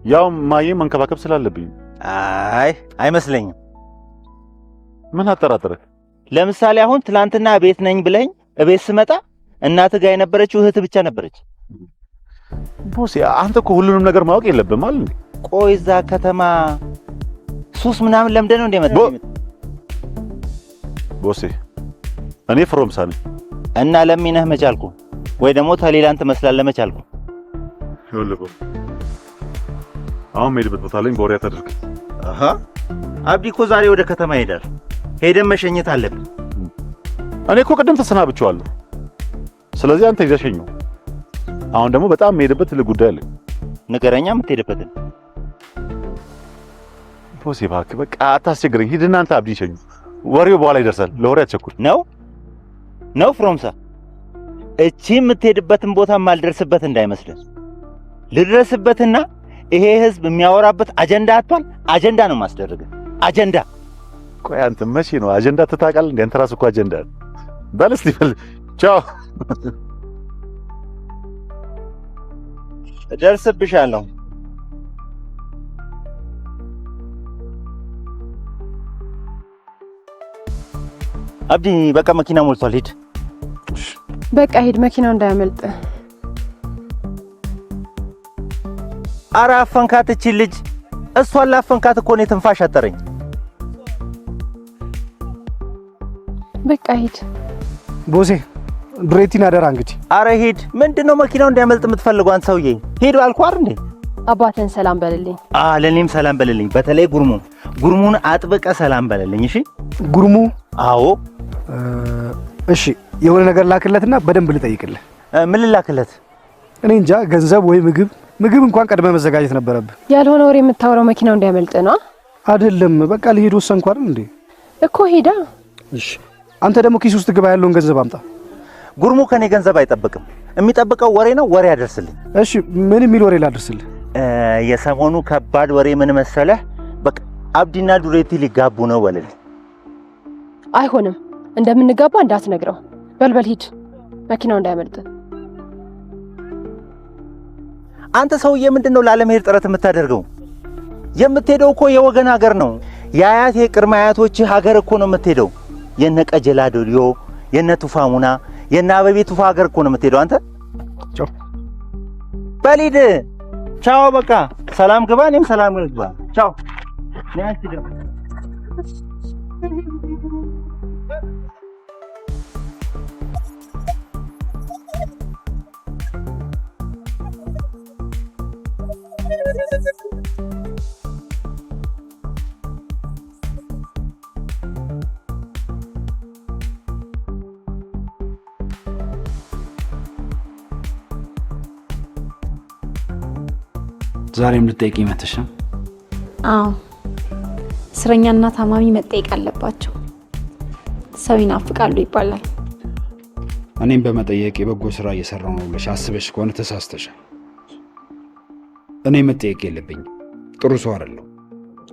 ያው ማዬ መንከባከብ ስላለብኝ። አይ አይመስለኝም። ምን አጠራጠረህ? ለምሳሌ አሁን ትላንትና እቤት ነኝ ብለኝ እቤት ስመጣ እናትህ ጋር የነበረችው እህት ብቻ ነበረች። Boss፣ አንተ እኮ ሁሉንም ነገር ማወቅ የለብህም አይደል እንዴ? ቆይ እዛ ከተማ ሱስ ምናምን ለምደህ ነው እንደ መጣ? Boss፣ እኔ ፍሮምሳ ነኝ። እና ለሚነህ መቻልኩ ወይ ደግሞ ተሌላን ትመስላለህ መቻልኩ። ይኸውልህ boss፣ አሁን የምሄድበት ቦታ አለኝ። በወሬ አታድርግ። አሃ አብዲ እኮ ዛሬ ወደ ከተማ ይሄዳል። ሄደን መሸኘት አለብን። እኔ እኮ ቅድም ተሰናብቼዋለሁ። ስለዚህ አንተ ይዘህ ሸኘው። አሁን ደግሞ በጣም የምሄድበት ትልቅ ጉዳይ አለኝ። ንገረኛ የምትሄድበትን። ቦሴ እባክህ በቃ አታስቸግረኝ። ሂድና አንተ አብዲን ሸኙ። ወሬው በኋላ ይደርሳል። ለወሬ አትቸኩል። ነው ነው ፍሮምሳ፣ እቺ የምትሄድበትን ቦታ ማልደርስበት እንዳይመስልህ። ልድረስበትና ይሄ ህዝብ የሚያወራበት አጀንዳ አጥቷል። አጀንዳ ነው ማስደረገ አጀንዳ። ቆይ አንተ መቼ ነው አጀንዳ ትታውቃለህ እንዴ? አንተ ራስህ እኮ አጀንዳ በል እስቲ በል። ቻው። እደርስብሻለሁ። አብዲ በቃ መኪና ሞልቷል፣ ሂድ። በቃ ሂድ፣ መኪናው እንዳያመልጥ። ኧረ አፈንካት እቺን ልጅ። እሷን ላፈንካት እኮ ነው ትንፋሽ አጠረኝ። በቃ ሂድ። ቦሴ ዱሬቲን አደራ እንግዲህ። አረ ሂድ። ምንድነው መኪናው እንዳያመልጥ የምትፈልገው አንተ ሰውዬ? ሂድ አልኩህ አይደል እንዴ? አባትን ሰላም በልልኝ። ለእኔም ሰላም በልልኝ። በተለይ ጉርሙ ጉርሙን አጥብቀ ሰላም በልልኝ። እሺ ጉርሙ? አዎ። እሺ የሆነ ነገር ላክለትና በደንብ ልጠይቅልህ። ምን ልላክለት? እኔ እንጃ፣ ገንዘብ ወይ ምግብ። ምግብ እንኳን ቀድመ መዘጋጀት ነበረብህ። ያልሆነ ወሬ የምታወራው መኪናው እንዳያመልጥ ነው። አይደለም፣ በቃ ልሄድ ወሰንኩ አይደል እንዴ? እኮ ሄዳ። እሺ አንተ ደግሞ ኪስ ውስጥ ግባ፣ ያለውን ገንዘብ አምጣ። ጉርሙ ከኔ ገንዘብ አይጠብቅም። የሚጠብቀው ወሬ ነው። ወሬ አደርስልኝ። እሺ ምን የሚል ወሬ ላደርስልህ? የሰሞኑ ከባድ ወሬ ምን መሰለህ? በቃ አብዲና ዱሬቲ ሊጋቡ ነው በልልኝ። አይሆንም፣ እንደምንጋባ እንዳትነግረው። በልበል ሂድ፣ መኪናው እንዳያመልጥ። አንተ ሰውዬ ምንድን ነው ላለመሄድ ጥረት የምታደርገው? የምትሄደው እኮ የወገን ሀገር ነው። የአያት የቅድመ አያቶችህ ሀገር እኮ ነው የምትሄደው። የነ ቀጀላ ዶልዮ፣ የነ ቱፋ ሙና፣ የነ አበቤ ቱፋ ሀገር እኮ ነው የምትሄደው አንተ። ቻው በል ሂድ። ቻው በቃ ሰላም ግባ፣ እኔም ሰላም ግባ። ቻው። ዛሬም ልጠይቅኝ መተሽ ነው? አዎ፣ እስረኛና ታማሚ መጠየቅ አለባቸው። ሰው ይናፍቃሉ ይባላል። እኔም በመጠየቅ የበጎ ስራ እየሰራው ነው ብለሽ አስበሽ ከሆነ ተሳስተሻል። እኔ መጠየቅ የለብኝም። ጥሩ ሰው አይደለሁም።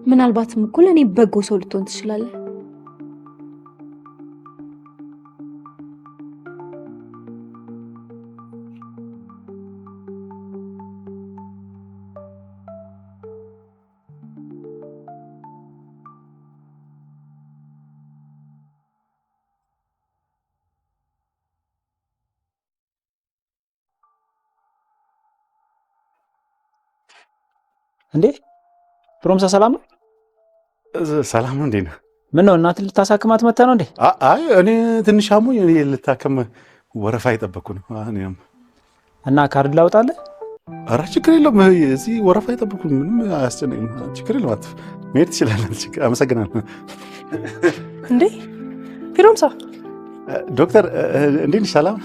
ምናልባትም እኮ ለእኔ በጎ ሰው ልትሆን ትችላለህ። እንዴ ፍሮምሳ ሰላም ነው? ሰላም ነው። እንዴት ነህ? ምን ነው እናትን ልታሳክማት መተህ ነው እንዴ? አይ እኔ ትንሽ አሞኝ እኔ ልታከም ወረፋ የጠበኩ ነው። እኔም እና ካርድ ላውጣልህ? ኧረ ችግር የለውም። እዚህ ወረፋ የጠበኩ ምንም አያስጨንቅም። ችግር የለውም። መሄድ ትችላለህ። አመሰግናለሁ። እንዴ ፊሮምሳ ዶክተር እንዴት ነሽ? ሰላም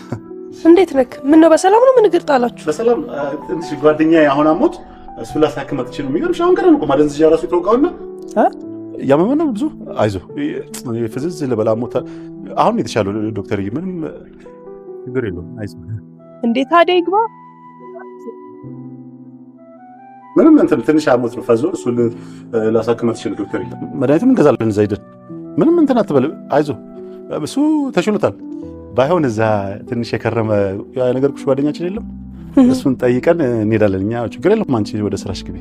እንዴት ነህ? ምን ነው በሰላም ነው? ምን እግር ጣላችሁ? በሰላም ትንሽ ጓደኛዬ አሁን አሞት እሱ ላሳክም መጥቼ ነው። የሚገርምሽ አሁን ገና ነው እኮ ማደንዘዣ ራሱ የተወጋውና ያመመ ነው ብዙ። አይዞህ ፍዝዝ ልበላ ሞታ አሁን የተሻለው ዶክተር፣ ምንም ችግር የለውም። አይዞህ። እንዴ ታዲያ ይግባ። ምንም እንትን ትንሽ አሞት ነው ፈዞ፣ እሱ ላሳክም መጥቼ ነው ዶክተር። መድኃኒትም እንገዛለን እዛ ሄደን። ምንም እንትን አትበል፣ አይዞህ እሱ ተሽሎታል። ባይሆን እዛ ትንሽ የከረመ ነገርኩሽ ጓደኛችን የለም እሱን ጠይቀን እንሄዳለን። እኛ ችግር የለም፣ አንቺ ወደ ስራሽ ግቢ፣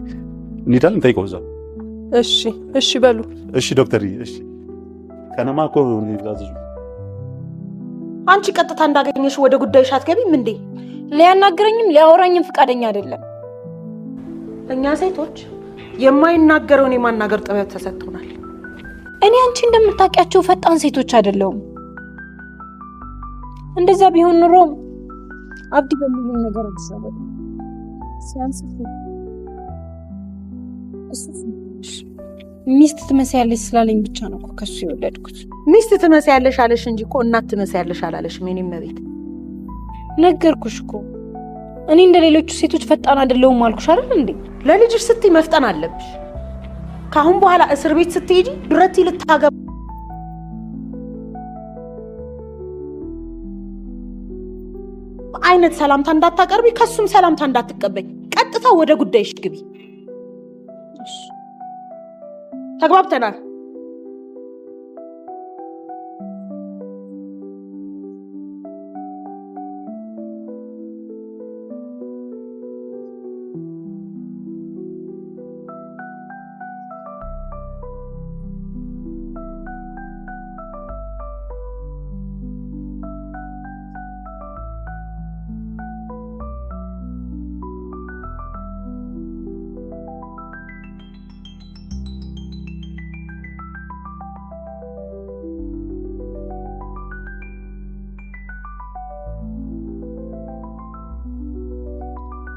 እንሄዳለን፣ ጠይቀው እዛው። እሺ እሺ በሉ። እሺ ዶክተር፣ እሺ ከነማ እኮ አዘዙ። አንቺ ቀጥታ እንዳገኘሽ ወደ ጉዳይሽ አትገቢም እንዴ? ሊያናግረኝም ሊያወራኝም ፈቃደኛ አይደለም። እኛ ሴቶች የማይናገረውን የማናገር ጥበብ ተሰጥቶናል። እኔ አንቺ እንደምታውቂያቸው ፈጣን ሴቶች አይደለሁም። እንደዛ ቢሆን ኑሮ አብዲ በሚሉኝ ነገር አልሸወድም። ሲያንስ እሱ ሚስት ትመስያለሽ ስላለኝ ብቻ ነው እኮ ከሱ የወለድኩት። ሚስት ትመስያለሽ አለሽ እንጂ እኮ እናት ትመስያለሽ አላለሽም። የእኔም እመቤት ነገርኩሽ እኮ እኔ እንደ ሌሎቹ ሴቶች ፈጣን አይደለሁም አልኩሽ አይደል እንዴ? ለልጅሽ ስትይ መፍጠን አለብሽ። ከአሁን በኋላ እስር ቤት ስትሄጂ ዱረቲ ልታገባ አይነት ሰላምታ እንዳታቀርቢ፣ ከሱም ሰላምታ እንዳትቀበይ። ቀጥታ ወደ ጉዳይሽ ግቢ። ተግባብተናል?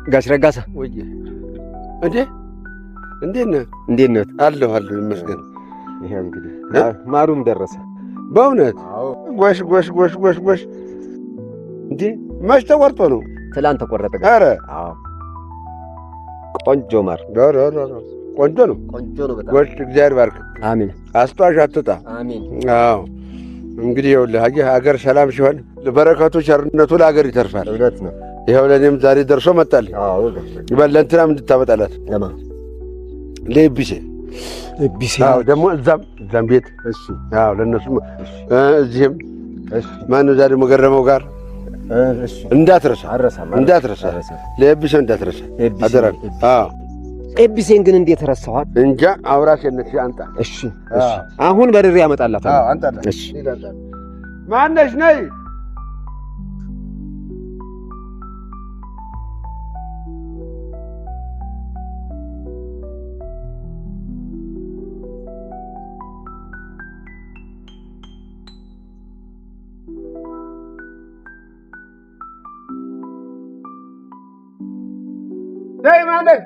ጋሽ ረጋሳ። ወይ እንዴ፣ እንዴት ነህ? እንዴት ነህ? አለሁ አለሁ፣ ይመስገን። ይሄ እንግዲህ ማሩም ደረሰ። በእውነት ጎሽ ጎሽ ጎሽ ጎሽ ጎሽ። እንዴ፣ መች ተቆርጦ ነው? ትላንት ተቆረጠ። ኧረ አዎ፣ ቆንጆ ማር። ቆንጆ ነው፣ ቆንጆ ነው በጣም። ጎሽ፣ እግዚአብሔር ባርክ። አሜን። አስጧሽ አትጣ። አሜን። አዎ፣ እንግዲህ ይኸውልህ አየህ፣ ሀገር ሰላም ሲሆን በረከቱ ቸርነቱ ለሀገር ይተርፋል። እውነት ነው። ይኸው ለእኔም ዛሬ ደርሶ መጣልኝ። አዎ፣ ይበል፣ ለእንትናም እንድታመጣላት። ለማ? ለኤቢሴ። ኤቢሴ። አዎ፣ ደግሞ እዛም እዛም ቤት። እሺ። አዎ፣ ለእነሱም እዚህም። እሺ። ማነው እዛ ደግሞ ገረመው ጋር። እሺ። እንዳትረሳ። አልረሳም። እንዳትረሳ፣ ለኤቢሴ እንዳትረሳ አደራ። አዎ። ኤቢሴን ግን እንዴት ረሳኋት? እንጃ፣ አውራሽ ነሽ፣ አንጣ። እሺ እሺ፣ አሁን በርሬ ያመጣላታል። አዎ፣ አንጣላት። እሺ። ማነሽ? ነይ። ነይ፣ ማነሽ?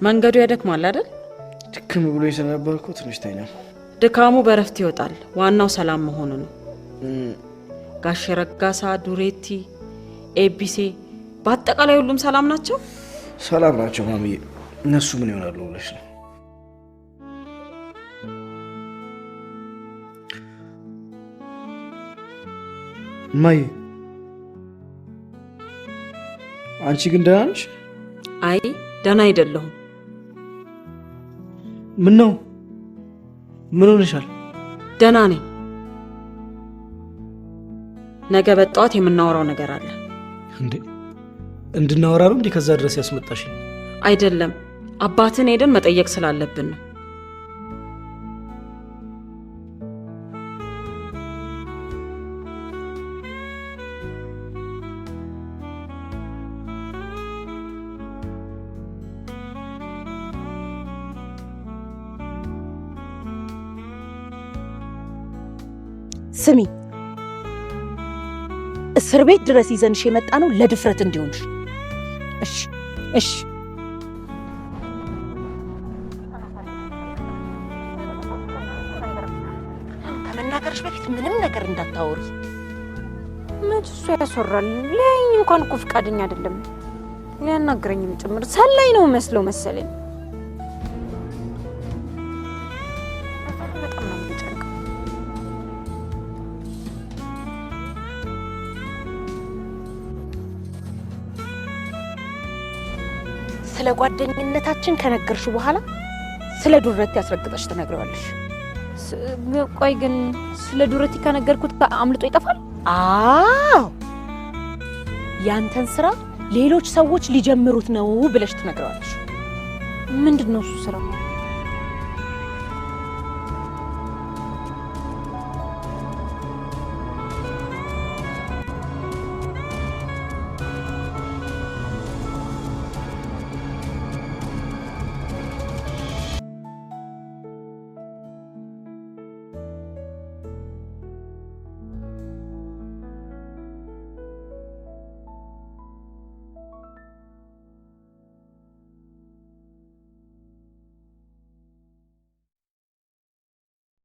መንገዱ ያደክማል አይደል? ድክም ብሎ ስለነበር እኮ ትንሽ ተኛው። ድካሙ በረፍት ይወጣል። ዋናው ሰላም መሆኑ ነው። ጋሽ ረጋሳ፣ ዱሬቲ፣ ኤቢሴ በአጠቃላይ ሁሉም ሰላም ናቸው? ሰላም ናቸው ማሚዬ። እነሱ ምን ይሆናሉ ብለሽ ነው? እማዬ፣ አንቺ ግን ደህና ነሽ? አይ፣ ደህና አይደለሁም። ምን ነው? ምን ሆነሻል? ደህና ነኝ። ነገ በጠዋት የምናወራው ነገር አለ። እንዴ፣ እንድናወራ ነው እንዴ ከዛ ድረስ ያስመጣሽኝ? አይደለም፣ አባትን ሄደን መጠየቅ ስላለብን ነው። ስሚ፣ እስር ቤት ድረስ ይዘንሽ የመጣ ነው ለድፍረት እንዲሆንሽ። እሺ እሺ። ከመናገርሽ በፊት ምንም ነገር እንዳታወሪ። መች እሱ ያስወራል? ሊያየኝ እንኳን እኮ ፈቃደኛ አይደለም። ሊያናግረኝም ጭምር ሰላይ ነው መስለው መሰለኝ። በጣም ነው የሚጨንቀው። ስለ ጓደኝነታችን ከነገርሽ በኋላ ስለ ዱረቲ አስረግጠሽ ትነግሪዋለሽ። ቆይ ግን ስለ ዱረቲ ከነገርኩት አምልጦ ይጠፋል? አዎ፣ ያንተን ስራ ሌሎች ሰዎች ሊጀምሩት ነው ብለሽ ትነግረዋለሽ። ምንድን ነው እሱ ስራ?